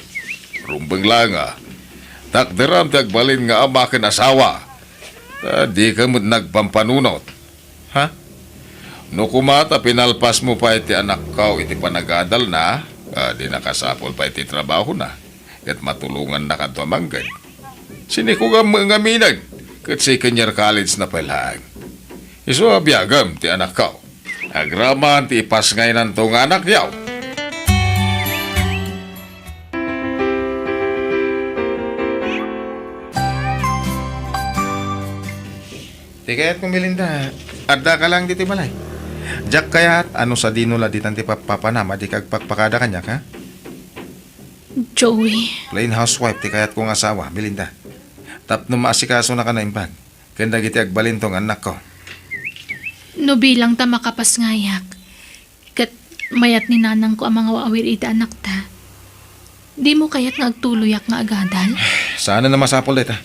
Rumbeng laeng a, takderam ti agbalin nga ama ken asawa. Ta dika met nagpampanunot. Ha? No koma ta pinalpasmo pay ti anakko iti panagadalna, a, di nakasapul pay ti trabahona. Ket matulongannaka a mangged. Sinikogam met ngaminen, ket second year college na pay laeng. Isu a biagem ti anakko. Agraman ti ipasngaynanto nga anakyo. Ti kayatko, Melinda, addaka lang ditoy balay. Diak kayat a no sadino la ditan ti pappapanam a dika agpakpakada kaniak, ha? Joey. Plain housewife ti kayatko nga asawa, Melinda. Tapno maasikasonak a naimbag ken dagiti agbalinto nga annakko. No bilang ta makapasngayak, ket mayat ni nanangko a mangaw-awir iti anakta, dimo kayat nga agtuloyak nga agadal? Saan a masapul dayta.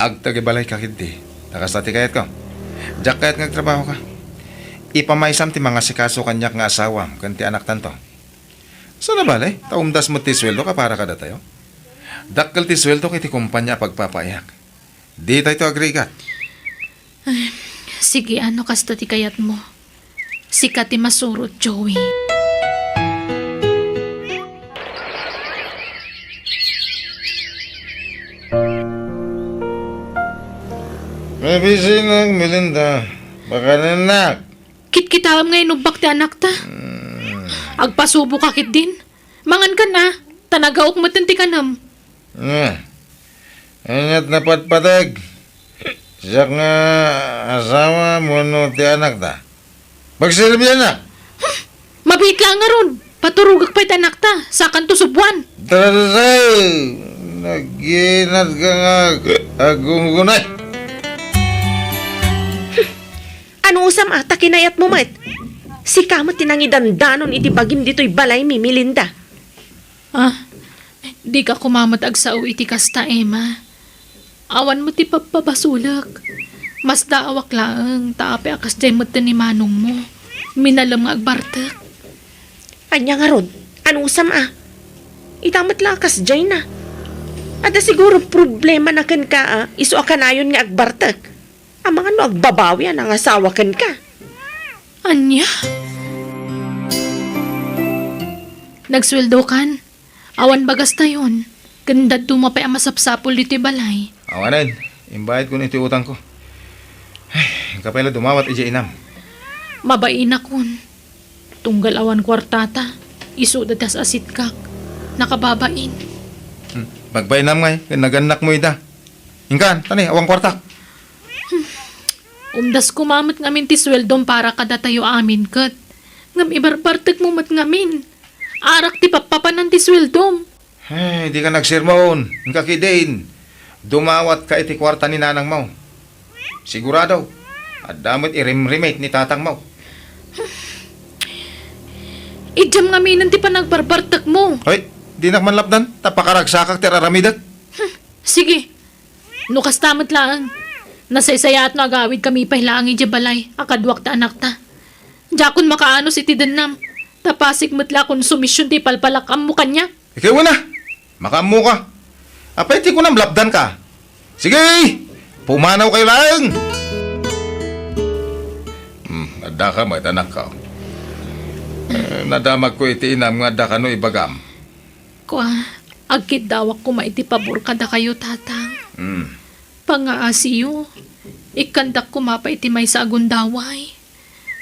Agtagibalayka ketdi. Ta kasta ti kayatko. Diak kayat nga agtrabahoka. Ipamaysam ti mangasikaso kaniak nga asawam ken ti anaktanto. Saan a bale, ta umdas met ti sueldoka para kadatayo. Dakkel ti sueldok iti kompania a pagpapaayak. Ditayto agrigat. Ay, sige, no kasta ti kayatmo. Sika ti masurot, Joey. Mabisinak, Melinda. Pakanennak. Kitkitaem nga inubbak ti anakta. Hmm. Agpasuboka ketdin. Mangankan a, ta nagaok metten ti kanem. Eh, aniat napatpateg? Siak nga asawa wenno ti anakta? Pagserbiannak! Mabiit laeng ngarud! Paturogak pay ti anakta, sakanto suboan. Tarasay! Naginatka nga ag-, agunggunay! Anusam a, ta kinayatmo met. Sika met ti nangidandanon iti bagim ditoy balaymi, Melinda. Ah, dika koma met agsao iti kasta, Emma. Awan met ti pabpabasolek. Masdaawak laeng ta apay a kasdiay metten ni manongmo. Minalem nga agbartek. Ania ngarud? Anusam a? Ita met la a kasdiayna. Adda siguro problemana kenka a isu a kanayon nga agbartek. Amangan no agbabawi a nangasawa kenka. Ania? Nagsueldokan. Awan bagastayon. Ken dadduma pay a masapsapul ditoy balay. Awanen, imbayadkon iti utangko. Ay, inka pay la dumawat idiay inam. Mabainakon. Tunggal awan kuartata, isuda ti as-asitkak. Nakababain. Hmm, magbainam ngay, ken nagannakmo ida. Inkan, tani, awan kuartak. Umdas koma met ngamin ti sueldom para kadatayo amin ket. Ngem ibarbartekmo met ngamin. Arak ti pappapanan ti sueldom. Ay, dika nagsermon. Inka ketdin. Dumawatka iti kuarta ni nanangmo. Sigurado, adda met irimrimit ni tatangmo. Idiam ngaminen ti panagbarbartekmo. Hoy, dinak man lapdan, ta pakaragsakak ti ar-aramidek. Sige, no kasta met laeng, nasaysayaat no agawidkami pay laeng idiay balay a kaduak ti anakta. Diakon makaanus iti dennam, ta pasig met la a konsumision ti ipalpalak-ammo kaniak. Ikaw na, makaammoka. Apay ti kunam lapdanka? Sige, pumanawkayo laeng. Hmm, addaka met, anakko. Eh, nadamagko iti inam nga adda kano ibagam. Kua, agkiddawak koma iti pabor kadakayo, Tatang. Hmm. Pangaasiyo, ikkandak koma pay iti maysa a gundaway.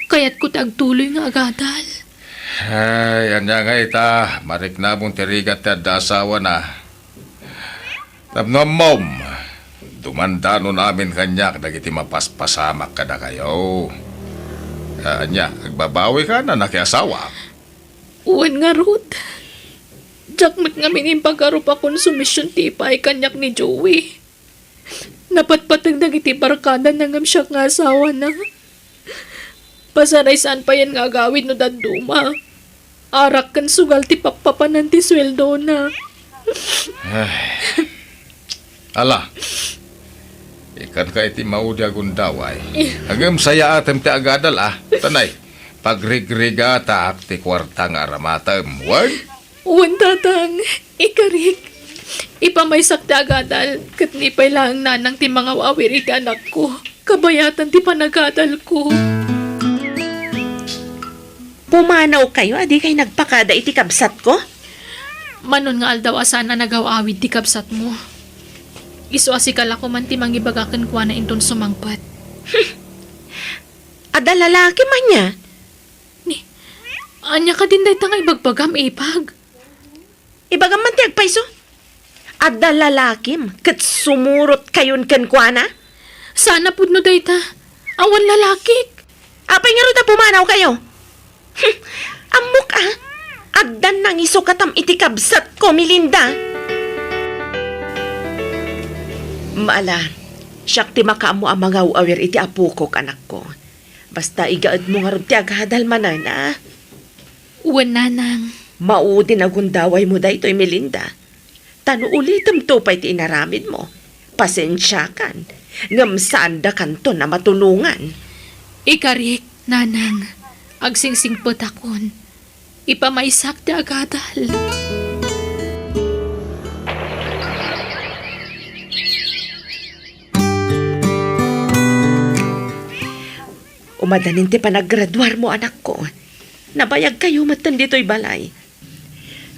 Kayatko ti agtuloy nga agadal. Ay, ania nga ita, mariknamon ti rigat ti adda asawana. Tapno ammom, dumandanon amin kaniak dagiti mapaspasamak kadakayo. Ah, ania, agbabawika a nakiasawa? Wen ngarud, diak met ngamin impagarup a konsumision ti ipaay kaniak ni Joey. Napatpateg dagiti barkadana ngem siak nga asawana. Pasaray saan payen nga agawid no dadduma. Arak ken sugal ti pappapanan ti sueldona. Ay. Ala, ikkanka iti maudi a gundaway. Ngem sayaatem ti agadal, a. Tanay, pagrigrigatak ti kuarta nga aramatem. Wen? Wen, Tatang, ikarik. Ipamaysak ti agadal, ket ni pay laeng nanang ti mangaw-awir iti anakko. Kabayatan ti panagadalko. Pumanawkayo a dikay nagpakada iti kabsatko? Manon nga aldaw a saan a nagaw-awid ti kabsatmo. Isu a sika la koman ti mangibaga kenkuana inton sumangpet. Adda lalaki man nia? Ni, ania kadin dayta nga ibagbagam, Ipag? Ibagam man ti agpayso. Adda lalakim ket sumurotkayon kenkuana? Sana pudno dayta. Awan lalakik. Apay ngarud a pumanawkayo? Hmm, ammok a. Addan nangisokatam iti kabsatko, Melinda. Maala, siak ti makaammo a mangaw-awir iti apokok, anakko. Basta igaedmo ngarud ti agadal manen, a? Wen, nanang. Maudin a gundawaymo daytoy, Melinda. Ta no ulitemto pay ti inaramidmo, pasensiakan, ngem saandakanton a matulongan. Ikarik, nanang, agsingsingpetakon. Ipamaysak ti agadal. Umadanin ti panaggraduarmo, anakko. Nabayagkayo metten ditoy balay.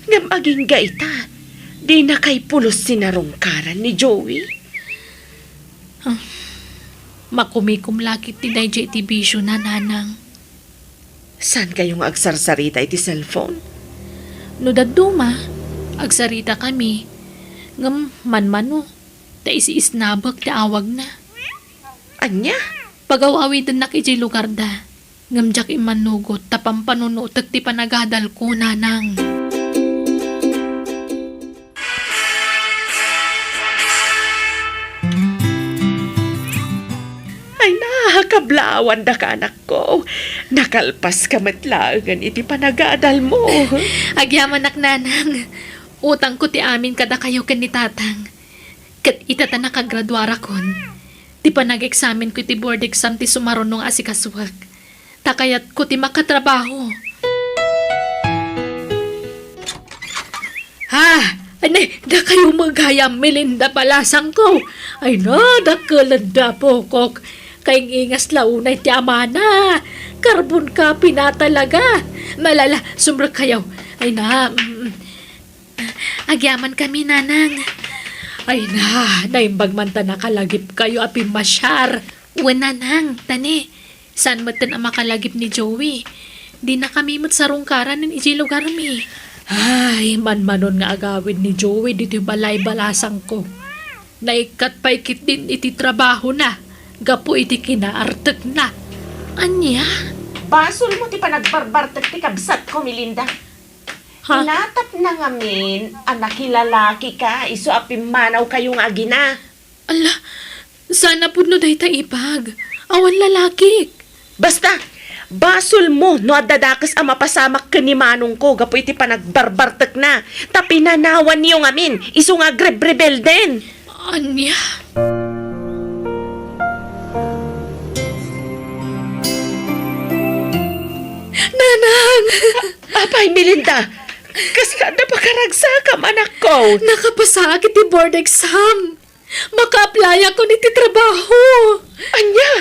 Ngem agingga ita, dinakay pulos sinarungkaran ni Joey. Ah, makumikom lakit ti daydiay ti bisio na, nanang. Saankayo nga agsarsarita iti cellphone? No dadduma, agsaritakami. Ngem manmano, ta isiisnabek ti awagna. Ania? Pagaw-awidennak idiay lugarda. Ngem diak immannugot ta pampanunotek ti panagadalko, nanang. Ay na, kablaawandaka, anakko. Nakalpaska met laengen iti panagadalmo. Agyamanak, nanang. Utangko ti amin kadakayo ken ni tatang. Ket ita ta nakagraduarakon, ti panag-eksamenko iti board exam ti sumaruno nga asikasuek. Ta kayatko ti makatrabaho. Ha? Ay, nay, dakayo met gayam, Melinda balasangko. Ay na, dakkelenda, pokok. Kaing-ingas la unay ti amana. Karbon ka, pinatalaga. Malala, sumrekkayo. Ay na, mm. Agyamankami, nanang. Ay na, naimbag man ta nakalagipkayo a pimmasiar. Wen, nanang, tani, saan metten a makalagip ni Joey. Dinakami met sarungkaran idiay lugarmi. Ay, manmanon nga agawid ni Joey ditoy balay balasangko. Naikkat pay ketdin iti trabahona gapu iti kinaartekna. Ania? Basolmo ti panagbarbartek ti kabsatko, Melinda. Ha? Inatapna ngamin a nakilalakika isu a pimmanawkayo nga agina. Ala, saan a pudno dayta, ipag. Awan lalakik. Basta, basolmo no adda dakes a mapasamak ken ni manongko gapu iti panagbarbartekna. Ta pinanawanyo ngamin isu nga agrebrebelden. Ania? Nanang! Apay, Melinda, kasla adda pakaragsakam, anakko? Nakapasaak iti board exam. Maka-applyak iti trabaho. Ania?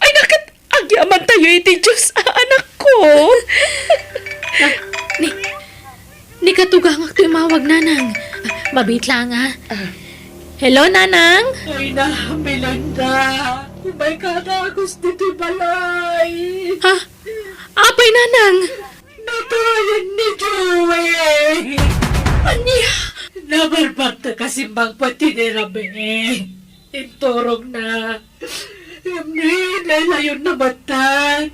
Ay, naket, agyamantayo iti Dios, a, anakko. Ah, ni, ni katugangak ti umawag, nanang. Ah, mabiit lang, ah. Ah. Hello, nanang? Ay na, Melinda. Umay ka na, Agustin, ti balay. Ha? Apay, nanang? Natayan ni Joey! Ania? Nabarbartek a simmangpet ti nirami. Inturogna. Ngem ni, nailayonna metten.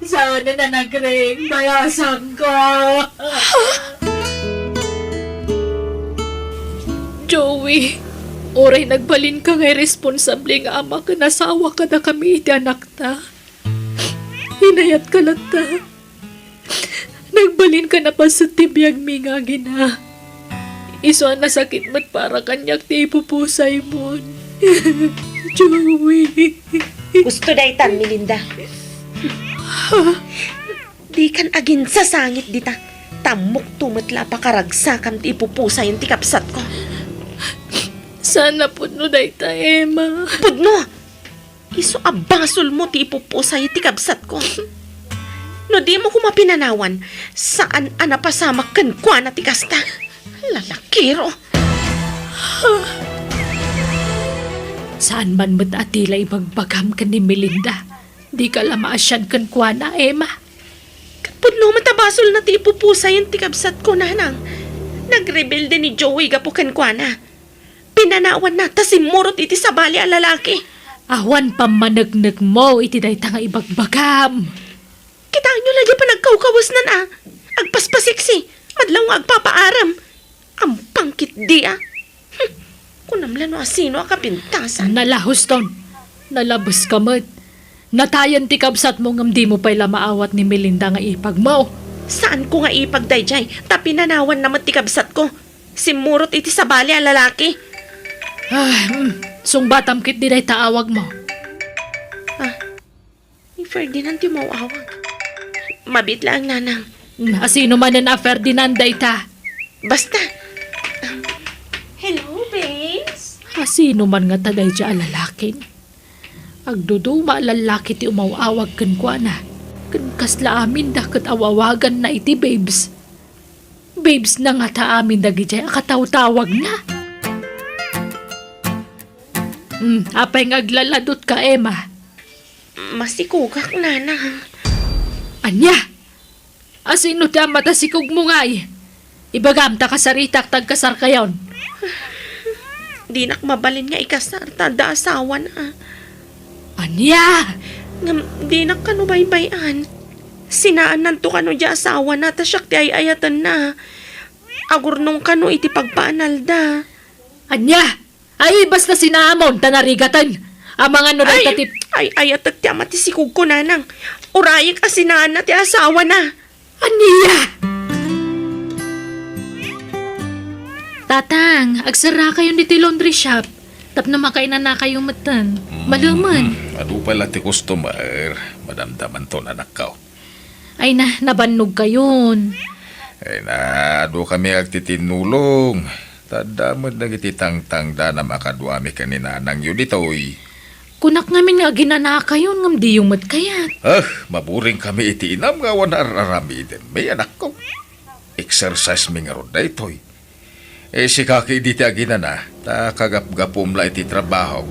Saan a nagring balasangko. Joey, uray nagbalinka nga irresponsable nga ama ken asawa kadakami iti anakta. Inayatka latta. Nagbalinka a napaset ti biagmi nga agina. Isu a nasakit met para kaniak ti ipupusaymon. Joey. Gusto daytan, Melinda. Dikan aginsasangit dita. Ta ammokto met la a pakaragsakam ti ipupusayen ti kabsatko. Saan a pudno dayta, Emma. Pudno! Isu a basolmo ti ipupusay ti kabsatko. No dimo koma pinanawan, saan a napasamak kenkuana ti kasta. Lalakiro. Saan man met a ti la ibagbagam ken ni Melinda. Dika la maasian kenkuana, Emma. Ket pudno met a basolna ti ipupusayen ti kabsatko, nanang. Nagrebelde ni Joey gapu kenkuana. Pinanawanna ta simmurot iti sabali a lalaki. Awan pammaneknekmo iti dayta nga ibagbagam. Kitaenyo la di panagkawkawesnan a. Agpaspasiksi, madlaw nga agpapaaram. Ampang ketdi a. Hmm. Kunam la no asino a kapintasan. Nala, Houston. Nalabeska met. Natayen ti kabsatmo ngem dimo pay la maawat ni Melinda nga ipagmo. Saanko nga ipag daydiay, ta pinanawanna met ti kabsatko. Simmurot iti sabali a lalaki. Ah, hmm. Sungbatam ketdi dayta awagmo. Ah, ni Ferdinand ti umaw-awag. Mabiit laeng, nanang. Hmm, asino manen a Ferdinand dayta? Basta. Um, hello, babes. Asino man ngata daydiay a lalakin? Agduduma a lallaki ti umaw-awag kenkuana. Ken kasla aminda ket aw-awaganna iti babes. Babes na ngata amin dagidiay a katawtawagna. Hmm, apay nga aglaladutka, Emma? Masikogak, nanang. Ania? Asino ti ammom ta sikogmo ngay? Ibagam ta kasaritak ta agkasarkayon. Dinak mabalin nga ikasar ta adda asawana. Ania? Ngem dinak kano baybay-an. Sinaannanto kano diay asawana ta siak ti ay-ayatenna. Agurnong kano iti pagpaanalda. Ania? Ay, basta sinaamon ta narigaten. Amangan no dayta ti... Ay, ayatek ti ama ti sikogko, nanang. Urayek a sinaanna ti asawana. Ania? Tatang, agserrakayon ditoy laundry shop. Tapno makainanakayo metten. Mm, malumen. Mm, adu pay la ti customer. Madamdamanton, anakko. Ay na, nabannogkayon. Ay na, adu kami agtitinnulong. Ta adda met dagiti tangtangdanam a kaduami ken ni nanangyo ditoy. Kunak ngamin nga aginanakayon ngem diyo met kayat. Ah, maburing kami iti inam nga awan ar-aramiden. May anakko. Exercise mi ngarud daytoy. Eh, sika ketdi ti aginana, ta kagapgapum la iti trabaho,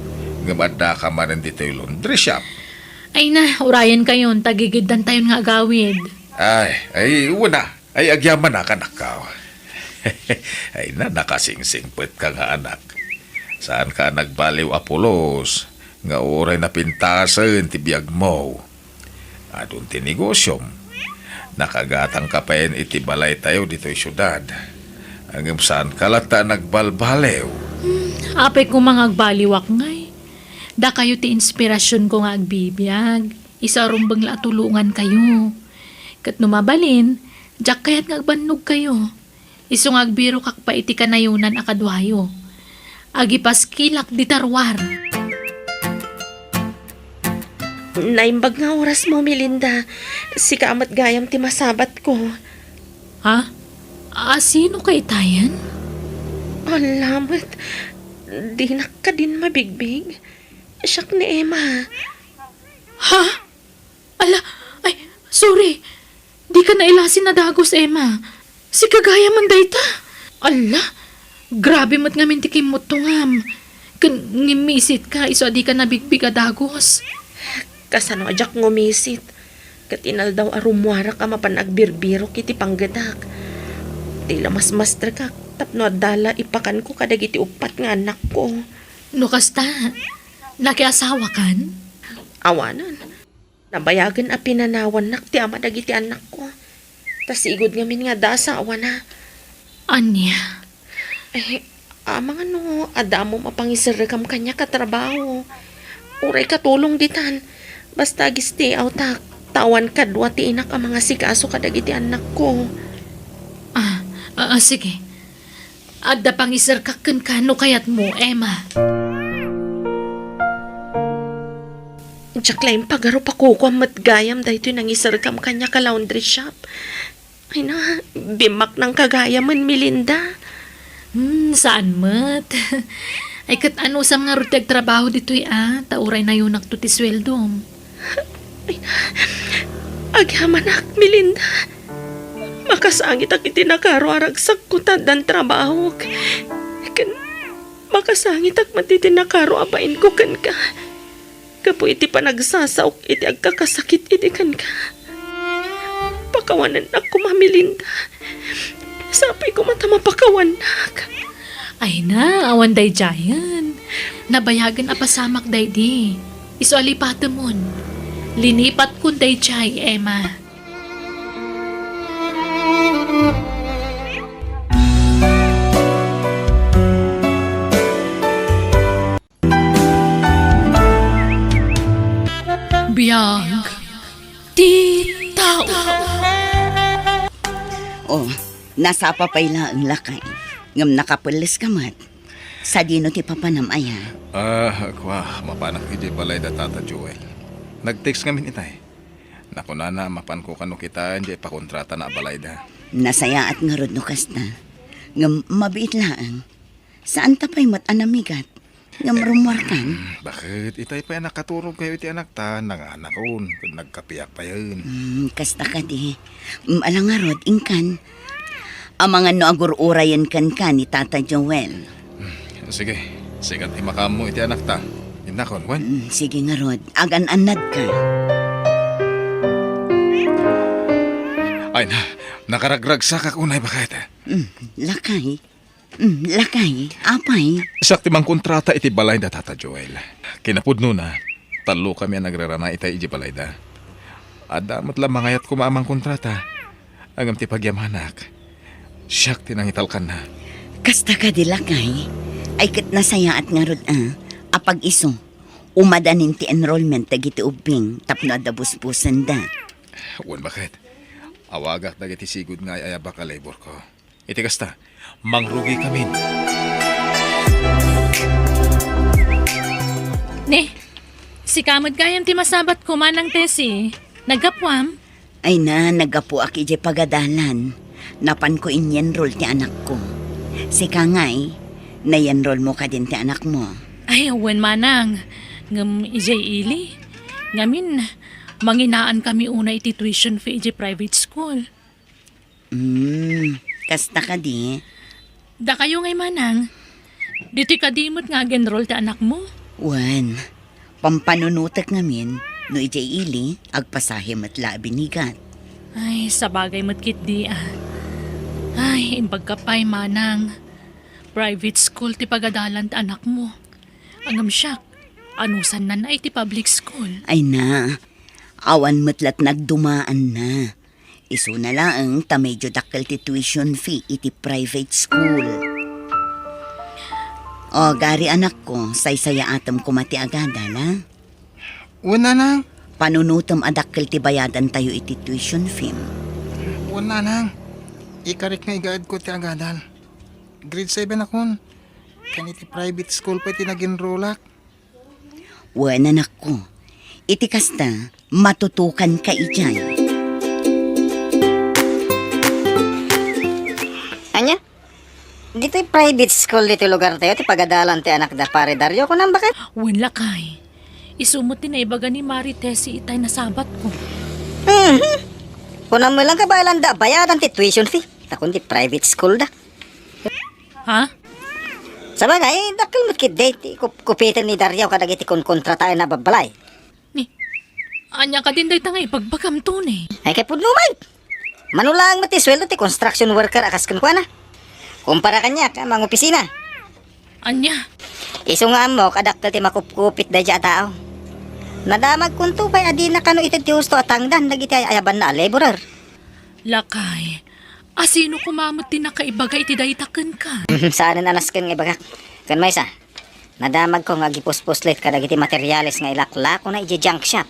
ngem addaka manen ditoy laundry shop. Ay na, urayenkayon, ta gigiddantayon nga agawid. Ay, ay, wen a. Ay, agyamanak, anakko. Ay na, nakasingsingpetka nga anak. Saanka a nagbaliw a pulos, nga uray napintasen ti biagmo. Adun ti negosyom. Nakagatangka payen iti balaytayo ditoy siudad. Ngem saanka latta a nagbalbaliw. Hmm, apay koma nga agbaliwak ngay. Dakayo ti inspirasionko nga agbibiag. Isu a rumbeng la a tulongankayo. Ket no mabalin, diak kayat nga agbannogkayo. Isu nga agbirokak pay iti kanayonan a kaduayo. Agipaskilak dita ruar. Naimbag nga orasmo, Melinda. Sika met gayam ti masabatko. Ha? Asino ka itayen? Ala met. Dinak kadin mabigbig. Siak ni Emma. Ha? Ala, ay, sorry. Dika nailasin a dagus, Emma. Sika gayam man dayta. Ala, grabe met ngamin ti kimmuttongam. Ken ngimmisit ka, isu a dika nabigbig a dagus. Kasano a diak ngumisit? Ket inaldaw a rummuarak a mapan agbirbirok iti panggedak. Ti la masmasterkak tapno adda la ipakanko kadagiti uppat nga annakko. No kasta, nakiasawakan? Awanen. Nabayagen a pinanawannak ti ama dagiti annakko. Ta sigud ngamin nga adda asawana. Ania? Eh, amangan no adda ammom a pangiserrekam kaniak a trabaho. Uray katulong ditan. Basta agistiawtak, ta awan kadua ti inak a mangasikaso kadagiti annakko. Ah, ah, ah, sige. Adda pangiserkak kenka no kayatmo, Emma. Diak la impagarup a kukuam met gayam daytoy nangiserkam kaniak a laundry shop. Ay na, bimmaknangka gayamen, Melinda. Hmm, saan met. Ay, ket anusam ngarud ti agtrabaho ditoy a, ta uray nayonakto ti sueldom. Ay, agyamanak, Melinda. Makasangitak iti nakaro a ragsakko ta addan trabahok. Ken makasangitak met iti nakaro a bainko kenka. Gapu iti panagsasaok iti agkakasakit idi kenka. Pakawanennak koma, Melinda. Sapay koma ta mapakawannak. Ay na, awan daydiayen. Nabayagen a pasamak daydi. Isu a lipatemon, linipatkon daydiay, Emma. Biag ti tao. Oh, nasapa pay laeng, lakay. Ngem nakapelles ka met. Sadino ti papanam aya? Ah, kua, mapanak idiay balay da Tata Joel. Nag-text ngamin itay. Nakunana, mapanko kano kitaen diay pakontratana a balayda. Nasayaat ngarud no kasta. Ngem mabiit laeng. Saanta pay met a namigat. Ngem rummuarkan? Hmm, baket? Itay pay a nakaturogkayo iti anakta, nanganakon, ket nagkapiak payen. Hmm, kasta kadi. Hmm, ala ngarud, inkan. Amangan no agur-urayen kenka ni Tata Joel. Hmm, sige, sika ti makaammo iti anakta. Innakon, wen? Hmm, sige ngarud, agan-annadka. Ay na, nakaragragsakak unay, baket. Hmm, lakay. Mm, lakay, apay? Siak ti mangkontrata iti balay da Tata Joel. Kinapudnona, tallokami a nagrarana itay iti balayda. Adda met la mangayat koma a mangkontrata. Ngem ti pagyamanak, siak ti nangitalkanna. Kasta kadi, lakay? Ay ket nasayaat ngarud a, apag-isu, umadanin ti enrollment dagiti ubbing tapno adda busbusenda. Wen, baket? Awagak dagiti sigud nga ay-ayabak a laborko. Iti kasta, mangrugikamin. Ne, sika met gayam ti masabatko, Manang Tessie. Naggapuam? Ay na, naggapuak idiay pagadalan. Napanko inyenrol ti anakko. Sika ngay, nayenrolmo kadin ti anakmo? Ay, wen, Manang. Ngem idiay ili, ngamin, manginaankami unay iti tuition fee idiay private school. Hmm, kasta kadi? Dakayo ngay, Manang. Ditoy kadi met nga ag-enroll ti anakmo? Wen, pampanunotek ngamin, no idiay ili, agpasahe met la a binigat. Ay, sabagay met ketdi a. Ay, imbagka pay, Manang. Private school ti pagadalan ti anakmo. Ngem siak, anusannan iti public school? Ay na, awan met la't nagdumaanna. Isuna laeng ta medyo dakkel ti tuition fee iti private school. O, gari, anakko, saysayaatem koma ti agadal, a? Wen, nanang. Panunotem a dakkel ti bayadantayo iti tuition fee. Wen, nanang. Ikarik nga igaedko ti agadal. Grade seven akon. Ken iti private school pay ti nag-enrollak. Wen, anakko. Iti kasta, matutukanka idiay. Ania? Ditoy private school ditoy lugartayo ti pagadalan ti anak da Pare Dario, kunam, baket? Wen, lakay. Isu met ti naibaga ni Mari Tessie itay nasabatko. Mhm. Kunam met laeng nga bayadan da, bayadan ti tuition fee. Ta kundi private school da. Ha? Sabagay, dakkel met ketdi ti kup-, kupiten ni Dario kadagiti konkontrataenna a babbalay. Ni, ania kadin dayta nga ibagbagam, Tony? Ay, kay pudno man! Mano laeng met ti sueldo ti construction worker a kas kenkuana. Kumpara kaniak a mangopisina. Ania? Isu nga ammok a dakkel ti makupkupit daydiay a tao. Nadamagkonto pay a dina kano ited ti husto a tangdan dagiti ay-ayabanna a laborer. Lakay, asino koma met ti nakaibaga iti dayta kenka? Saanen a nasken nga ibagak. Ken maysa, nadamagko nga agipuspuslit kadagiti materiales nga ilaklakona idiay junk shop.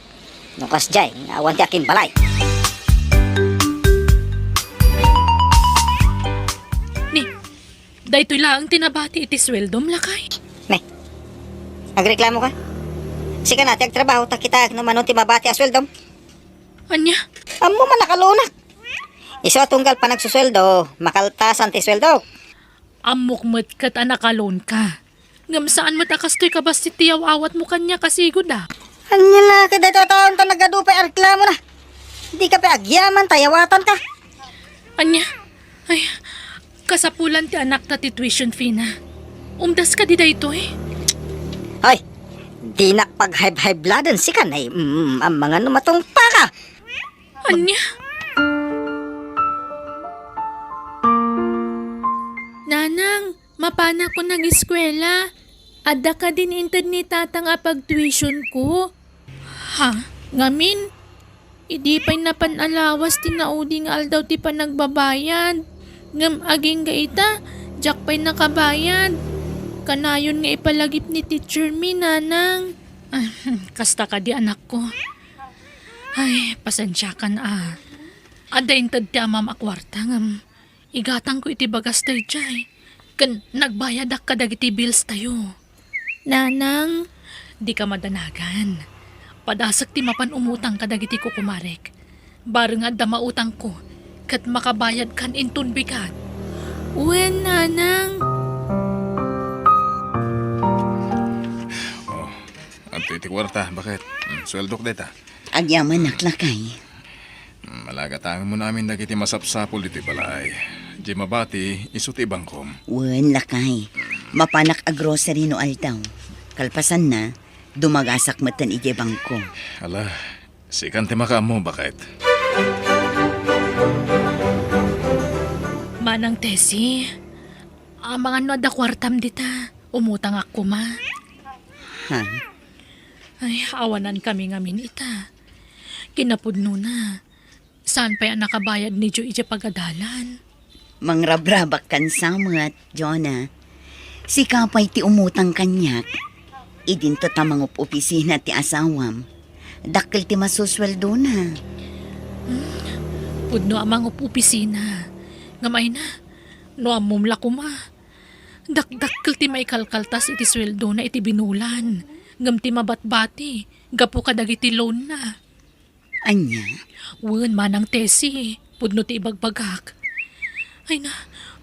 No kasdiay, nga awan ti akinbalay. Ni, daytoy laeng ti nabati iti sueldom, lakay? Ne, agreklamo ka? Sika na ti agtrabaho, ta kitaek no mano ti mabati a sueldom. Ania? Ammom a nakaloanak. Isu a tunggal panagsusueldo, makaltasan ti sueldok. Ammok met ket a nakaloanka. Ngem saan met a kastoy kabassit ti yaw-awatmo kaniak a sigud a. Ania la ket daytoy a taon ta nagadu pay a reklamona. Dika pay agyaman ta yawatanka. Ania? Ay, kasapulan ti anakta ti tuition fee na. Umdas kadi daytoy? Ay, dinak paghayb-haybladen sika, nay, mm, amangan no matungpaka. Ania? Nanang, mapanakon ageskuela. Adda kadin inted ni Tatang a pagtuitionko. Ha? Ngamin? Idi pay napan a lawas ti naudi nga aldaw ti panagbabayad. Ngem agingga ita, diak pay nakabayad. Kanayon nga ipalagip ni teacher mi, nanang. Ah, kasta kadi, anakko. Ay, pasensiakan a. Adda inted ti amam a kuarta ngem igatangko iti bagas daydiay, ken nagbayadak kadagiti bills tayo. Nanang. Dika madanagan. Padasek ti mapan umutang kadagiti kukumarek. Bareng adda mautangko, ket makabayadkan inton bigat. Wen, nanang. Oh, adtoy ti kuarta, baket? Hmm, sueldok dayta. Agyamanak, lakay. Hmm, malagatangan mo namin dagiti masapsapul ditoy balay. Di mabati, isu ti bangkom. Wen, lakay. Mapanak a grocery no aldaw. Kalpasanna, dumagasak metten idiay bangko. Ala, sikan ti makaammo, baket. Manang Tessie, amangan no adda kuartam dita, umutangak koma. Ha? Ay, awanankami ngamin ita. Kinapudnona, saan pay a nakabayad ni Jo idiay pagadalan. Mangrabrabak kan samet, Jonah. Sika pay ti umutang kaniak. Idinto ta mangup-opisina ti asawam. Dakkel ti masusueldona. Hmm, pudno a mangup-opisina. Ngem ayna, no ammom la koma. Dakdakkel ti maikalkaltas iti sueldona iti binulan. Ngem ti mabatbati, gapu kadagiti loanna. Ania? Wen, Manang Tessie, pudno ti ibagbagak. Ayna,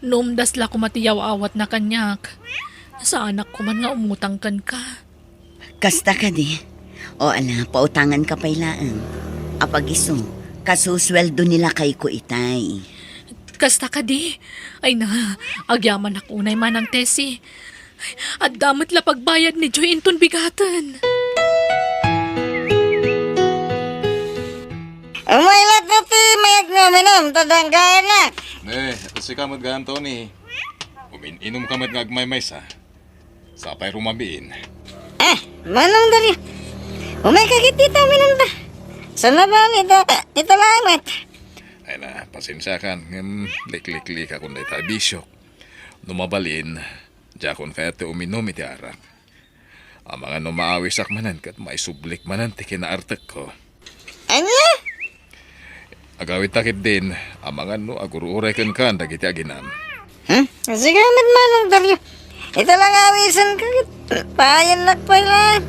no umdas la koma ti yaw-awatna kaniak, saanak koman nga umutang kenka. Kasta kadi? O ala, pautanganka pay laeng. Apag-isu, kasusueldo ni lakayko itay. Kasta kadi? Ayna, agyamanak unay, Manang Tessie. Adda met la pagbayad ni Jo inton bigaten. Umay latta ti mayat nga uminum, ta danggayanak. Ne, sika met gayam, Tony. Umin-inumka met nga agmaymaysa. Sapay rumabiin. Ah, Manong Dario. Umayka ketdi ta uminumta. Saan a bale, ita, ita laeng met. Ayna, pasensiakan, ngem likliklikakon dayta a bisiok. No mabalin, diakon kayat ti uminum iti arak. Amangan no maawisak manen ket maisublik manen ti kinaartekko. Ania? Agawidta ketdin, amangan no agur-uray kenka dagiti aginam. Hmm? Sika met, Manong Dario. Ita la nga awisenka ket payennak pay laeng.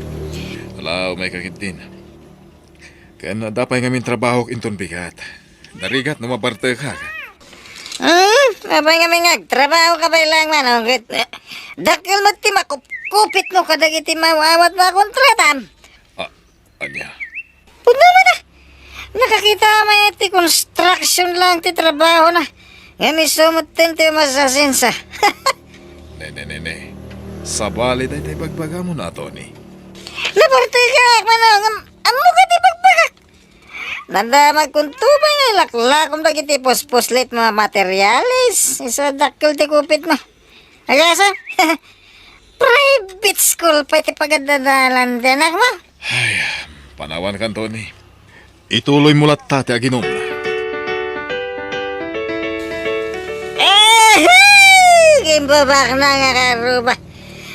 Ala, umayka ketdin. Ken adda pay ngamin trabahok inton bigat. Narigat no mabartekak. Hmm? Apay ngamin nga agtrabahoka pay laeng, Manong, ket, eh, dakkel met ti makupkupitmo kadagiti maawat a kontratam. Ah, ania? Pudno met a. Nakakita met ti construction laeng ti trabahona. Ngem isu metten ti umasasensa. Ne, ne, ne, ne. Sabali dayta ibagbagam, Tony. Nabartekak, Manong, ngem ammok ti ibagbagak. Nadamagkonto pay nga ilaklakom dagiti puspuslit nga materiales. Isu a dakkel ti kupitmo. Agasem? Private school pay ti pagadalan ti anakmo. Ay, panawankan, Tony. Ituloymo latta ti aginum. Eh, gimbabakna nga karuba.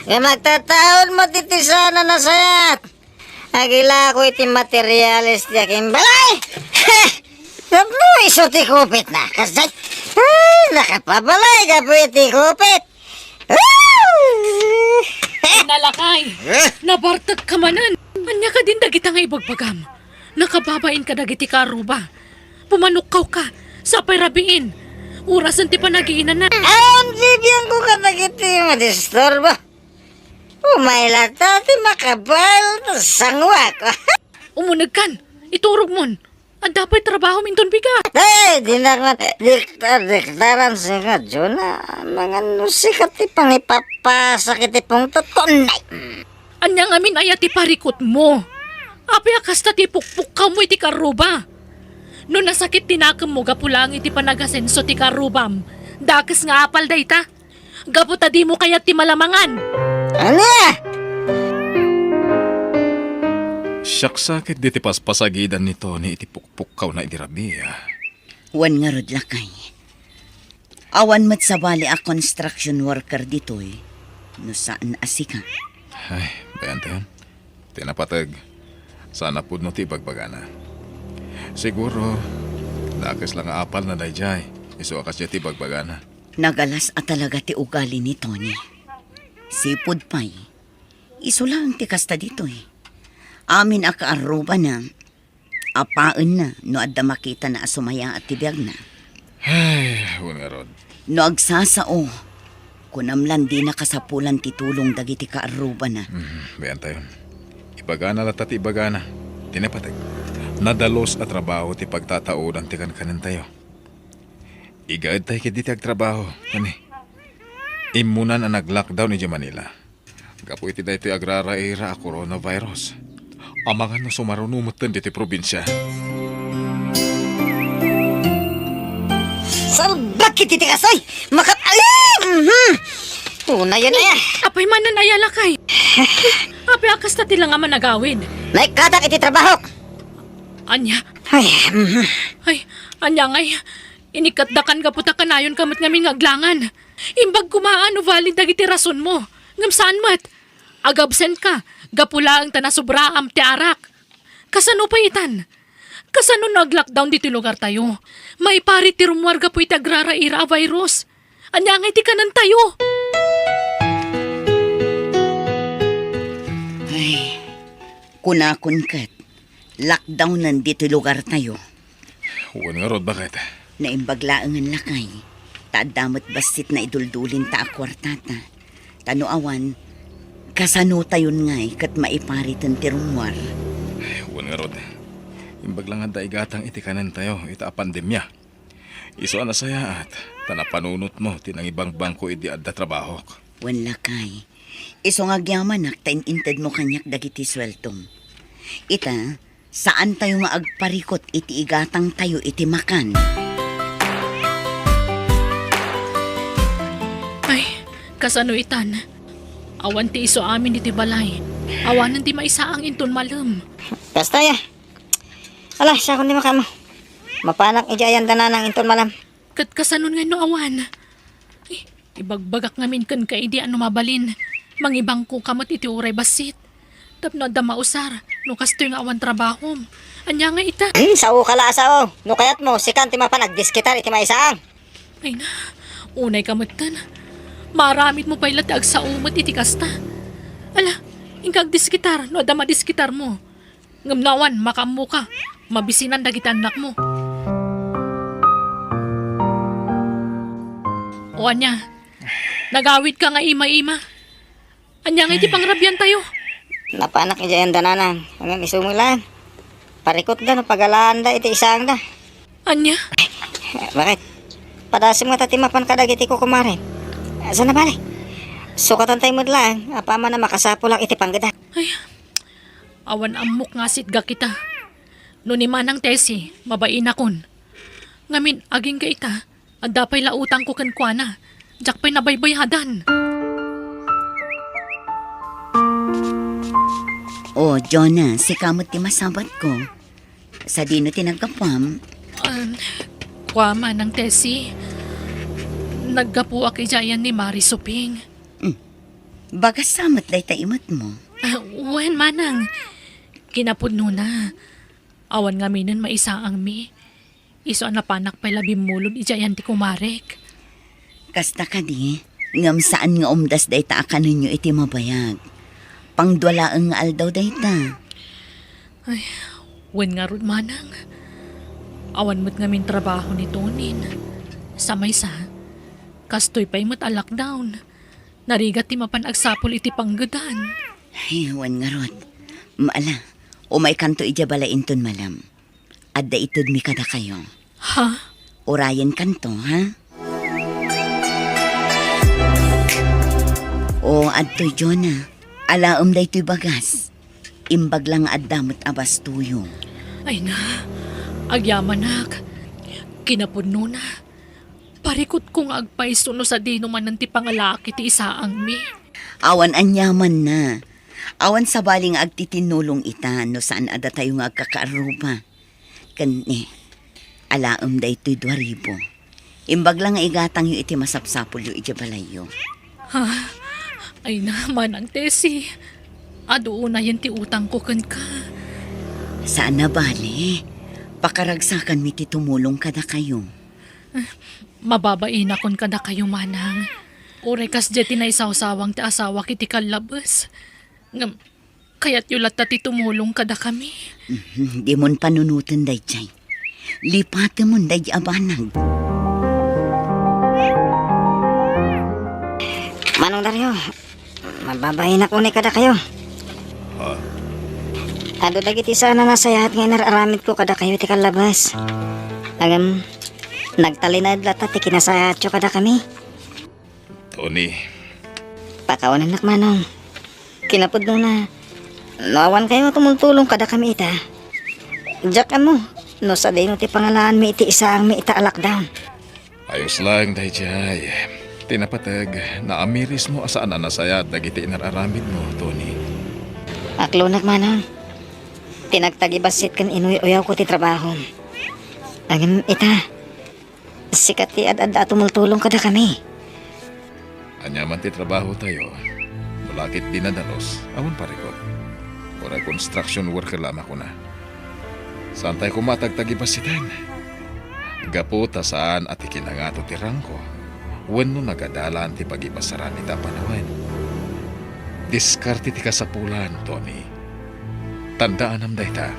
Nga magtataon mo ti tisana nasayat. Agilako iti materiales ti akimbalay. Tapno isu ti kupitna. Kasdiay. Ah, nakapabalay gapu iti kupit. Ah! Nalakay. Eh? Nabartekka manen. Ania kadin dagita nga ibagbagam? Nakababain kadagiti karuba. Pumanokkawka. Sapay rabiin. Orasen ti panagiinana. Awan bibiangko kadagiti madisturbo. Umay latta ti makabael ta sanguak. Umunegkan, iturogmon. Adda pay trabahom inton bigat. Ay, dinak man, diktar, diktaran sika, Jonah. Amangan no sika ti pangipapasak iti pungtot ko, nay. Ania ngamin aya ti parikutmo? Apay a kasta ti pukpukkawmo iti karuba? No nasakit ti nakemmo gapu laeng iti panagasenso ti karubam, dakes nga apal dayta. Gapu ta dimo kayat ti malamangan. Ania? Siak sa ket ditoy paspasagidan ni Tony iti pukpukkawna idi rabii, a. Wen ngarud, lakay. Awan met sabali a construction worker ditoy, no saan a sika. Ay, bayantayon. Ti napateg, saan a pudno ti ibagbagana. Siguro, dakes la nga apalna daydiay, isu a kasdiay ti ibagbagana. Nagalas a talaga ti ugali ni Tony. Sipud pay, isu laeng ti kasta ditoy. Amin a kaarrubana, apaenna no adda makitana a sumayaat ti biagna. Ay, wen ngarud. No agsasao, kunam lan dina kasapulan ti tulong dagiti kaarrubana. Mhm, bayantayon. Ibagana latta ti ibagana. Ti napateg, nadalus a trabaho ti pagtataodan ti kankanentayo. Igaedtay ketdi ti agtrabaho, Tony. Immunan a nag-lockdown idiay Manila gapu iti daytoy agraraira a coronavirus. Amangan no sumaruno metten ditoy probinsia. Salbag iti ti kastoy! Makat-, ay! Mhm. Unayen aya. Apay manen aya, lakay? Apay a kasta ti la nga managawid? Naikkatak iti trabahok. Ania? Ay, mhm. Ay, ania ngay? Inikkatdakan gapu ta kanayonka met ngamin nga aglangan. Imbag koma no valid dagiti rasonmo. Ngem saan met. Agabsentka gapu laeng ta nasubraam ti arak. Kasano pay itan? Kasano no ag-lockdown ditoy lugartayo? Maiparit ti rummuar gapu iti agraraira a virus. Ania ngay ti kanentayo? Ay, kunakon ket, lockdownen ditoy lugartayo. Wen ngarud, baket? Naimbag laengen, lakay, ta adda met bassit naiduldulin ta a kuartata. Ta no awan, kasanotayon ngay ket maipariten ti rummuar? Wen ngarud, imbag la nga adda igatang iti kanentayo ita a pandemia. Isu a nasayaat, ta napanunotmo ti nangibangbangko idi adda trabahok. Wen, lakay, isu nga agyamanak ta in-intedmo kaniak dagiti sueltom. Ita, saantayo nga agparikut iti igatangtayo iti makan. Ay, kasano itan? Awan ti isu amin iti balay. Awanen ti maisaang inton malem. Kasta aya. Ala, siakon ti makaammo. Mapanak idiay ayan da nanang inton malem. Ket kasanon nga no awan? Ay, ibagbagak ngamin kenka idi a no mabalin, mangibangkoka met iti uray bassit. Tapno adda mausar, no kastoy nga awan trabahom. Ania nga ita? Hmm, saoka la a sao. No kayatmo, sikan ti mapan agdiskitar iti maisaang. Ay na, unayka metten. Maaramidmo pay la ti agsao met iti kasta. Ala, inka agdiskitar no adda madiskitarmo. Ngem no awan, makaammoka. Mabisinan dagiti annakmo. O ania, nagawidka nga ima-ima? Ania nga iti pangrabiantayo? Napanak idiay ayan da nanang, ngem isu met laeng. Parikutda no pagalaanda iti isaangda. Ania? Baket? Padasem ngata ti mapan kadagiti kukumare. Saan a bale? Sukatantay met laeng, apaman a makasapulak iti panggedak. Ay, awan ammok nga sitgak ita. No ni Manang Tessie, mabainakon. Ngamin, agingga ita, adda pay la utangko kenkuana. Diak pay nabaybayadan. O, Jonah, sika met ti masabatko. Sadino ti naggapuam? Ah, kua, Manang Tessie. Naggapuak idiay ayan ni Mari Suping. Hmm. Bagas sa met dayta imetmo? Ah, wen, Manang. Kinapudnona, awan ngaminen maisaangmi. Isu a napanak pay la bimmulod idiay ayan ti kumarek. Kasta kadi, ngem saan nga umdas dayta a kanenyo iti mabayag. Pangdua laeng nga aldaw dayta. Ay, wen ngarud, Manang. Awan met ngamin trabaho ni Tonin. Sa maysa, kastoy pay met a lockdown. Narigat ti mapan agsapul iti panggedan. Ay, wen ngarud. Ala, umaykanto idiay balay inton malem. Adda itedmi kadakayo. Ha? Urayenkanto, ha? O, adtoy, Jonah. Alaem daytoy bagas. Imbag la nga adda met a bastoyo. Ay na, agyamanak. Kinapudnona, parikutko nga agpayso no sadino manen ti pangalaak iti isaangmi. Awan aniamanna. Awan sabali nga agtitinnulong ita no saan a datayo nga agkakaarruba. Ken ni, alaem daytoy dua ribu. Imbag la nga igatangyo iti masapsapulyo idiay balayyo. Ha? Ay na, Manang Tessie. Adu unayen ti utangko kenka. Saan a bale. Pakaragsakanmi ti tumulong kadakayo. Mababainakon kadakayo, Manang. Uray kasdiay ti naisawsawang ti asawak iti kallabes. Ngem, kayatyo latta ti tumulong kadakami. Mhm, dimon panunoten daydiay. Lipatemon daydiay a banag. Manong Dario, mababainak unay kadakayo. Ha? Adu dagiti saan a nasayaat nga inar-aramidko kadakayo iti kallabes. Ngem, nagtalinaed latta ti kinasayaatyo kadakami. Tony. Pakawanennak, Manong. Kinapudnona, no awan kayo tumultulong kadakami ita, diak ammo no sadino ti pangalaanmi iti isaangmi ita a lockdown. Ayos laeng daydiay. Ti napateg, naamirismo a saan a nasayaat dagiti inar-aramidmo, Tony. Aklonak, Manong. Ti nagtagibassit ken inuy-uyawko ti trabahom. Ngem ita, sika ti ad-adda a tumultulong kadakami. Aniaman ti trabahotayo, no la ket dinadalos, awan parikut. Uray construction worker la a makuna. Saantay koma a tagtagibassiten. Gapu ta saan a ti kinangato ti rangko, wenno nagadalan ti pagibasaran ita a panawen. Diskarte ti kasapulan, Tony. Tandaanam dayta.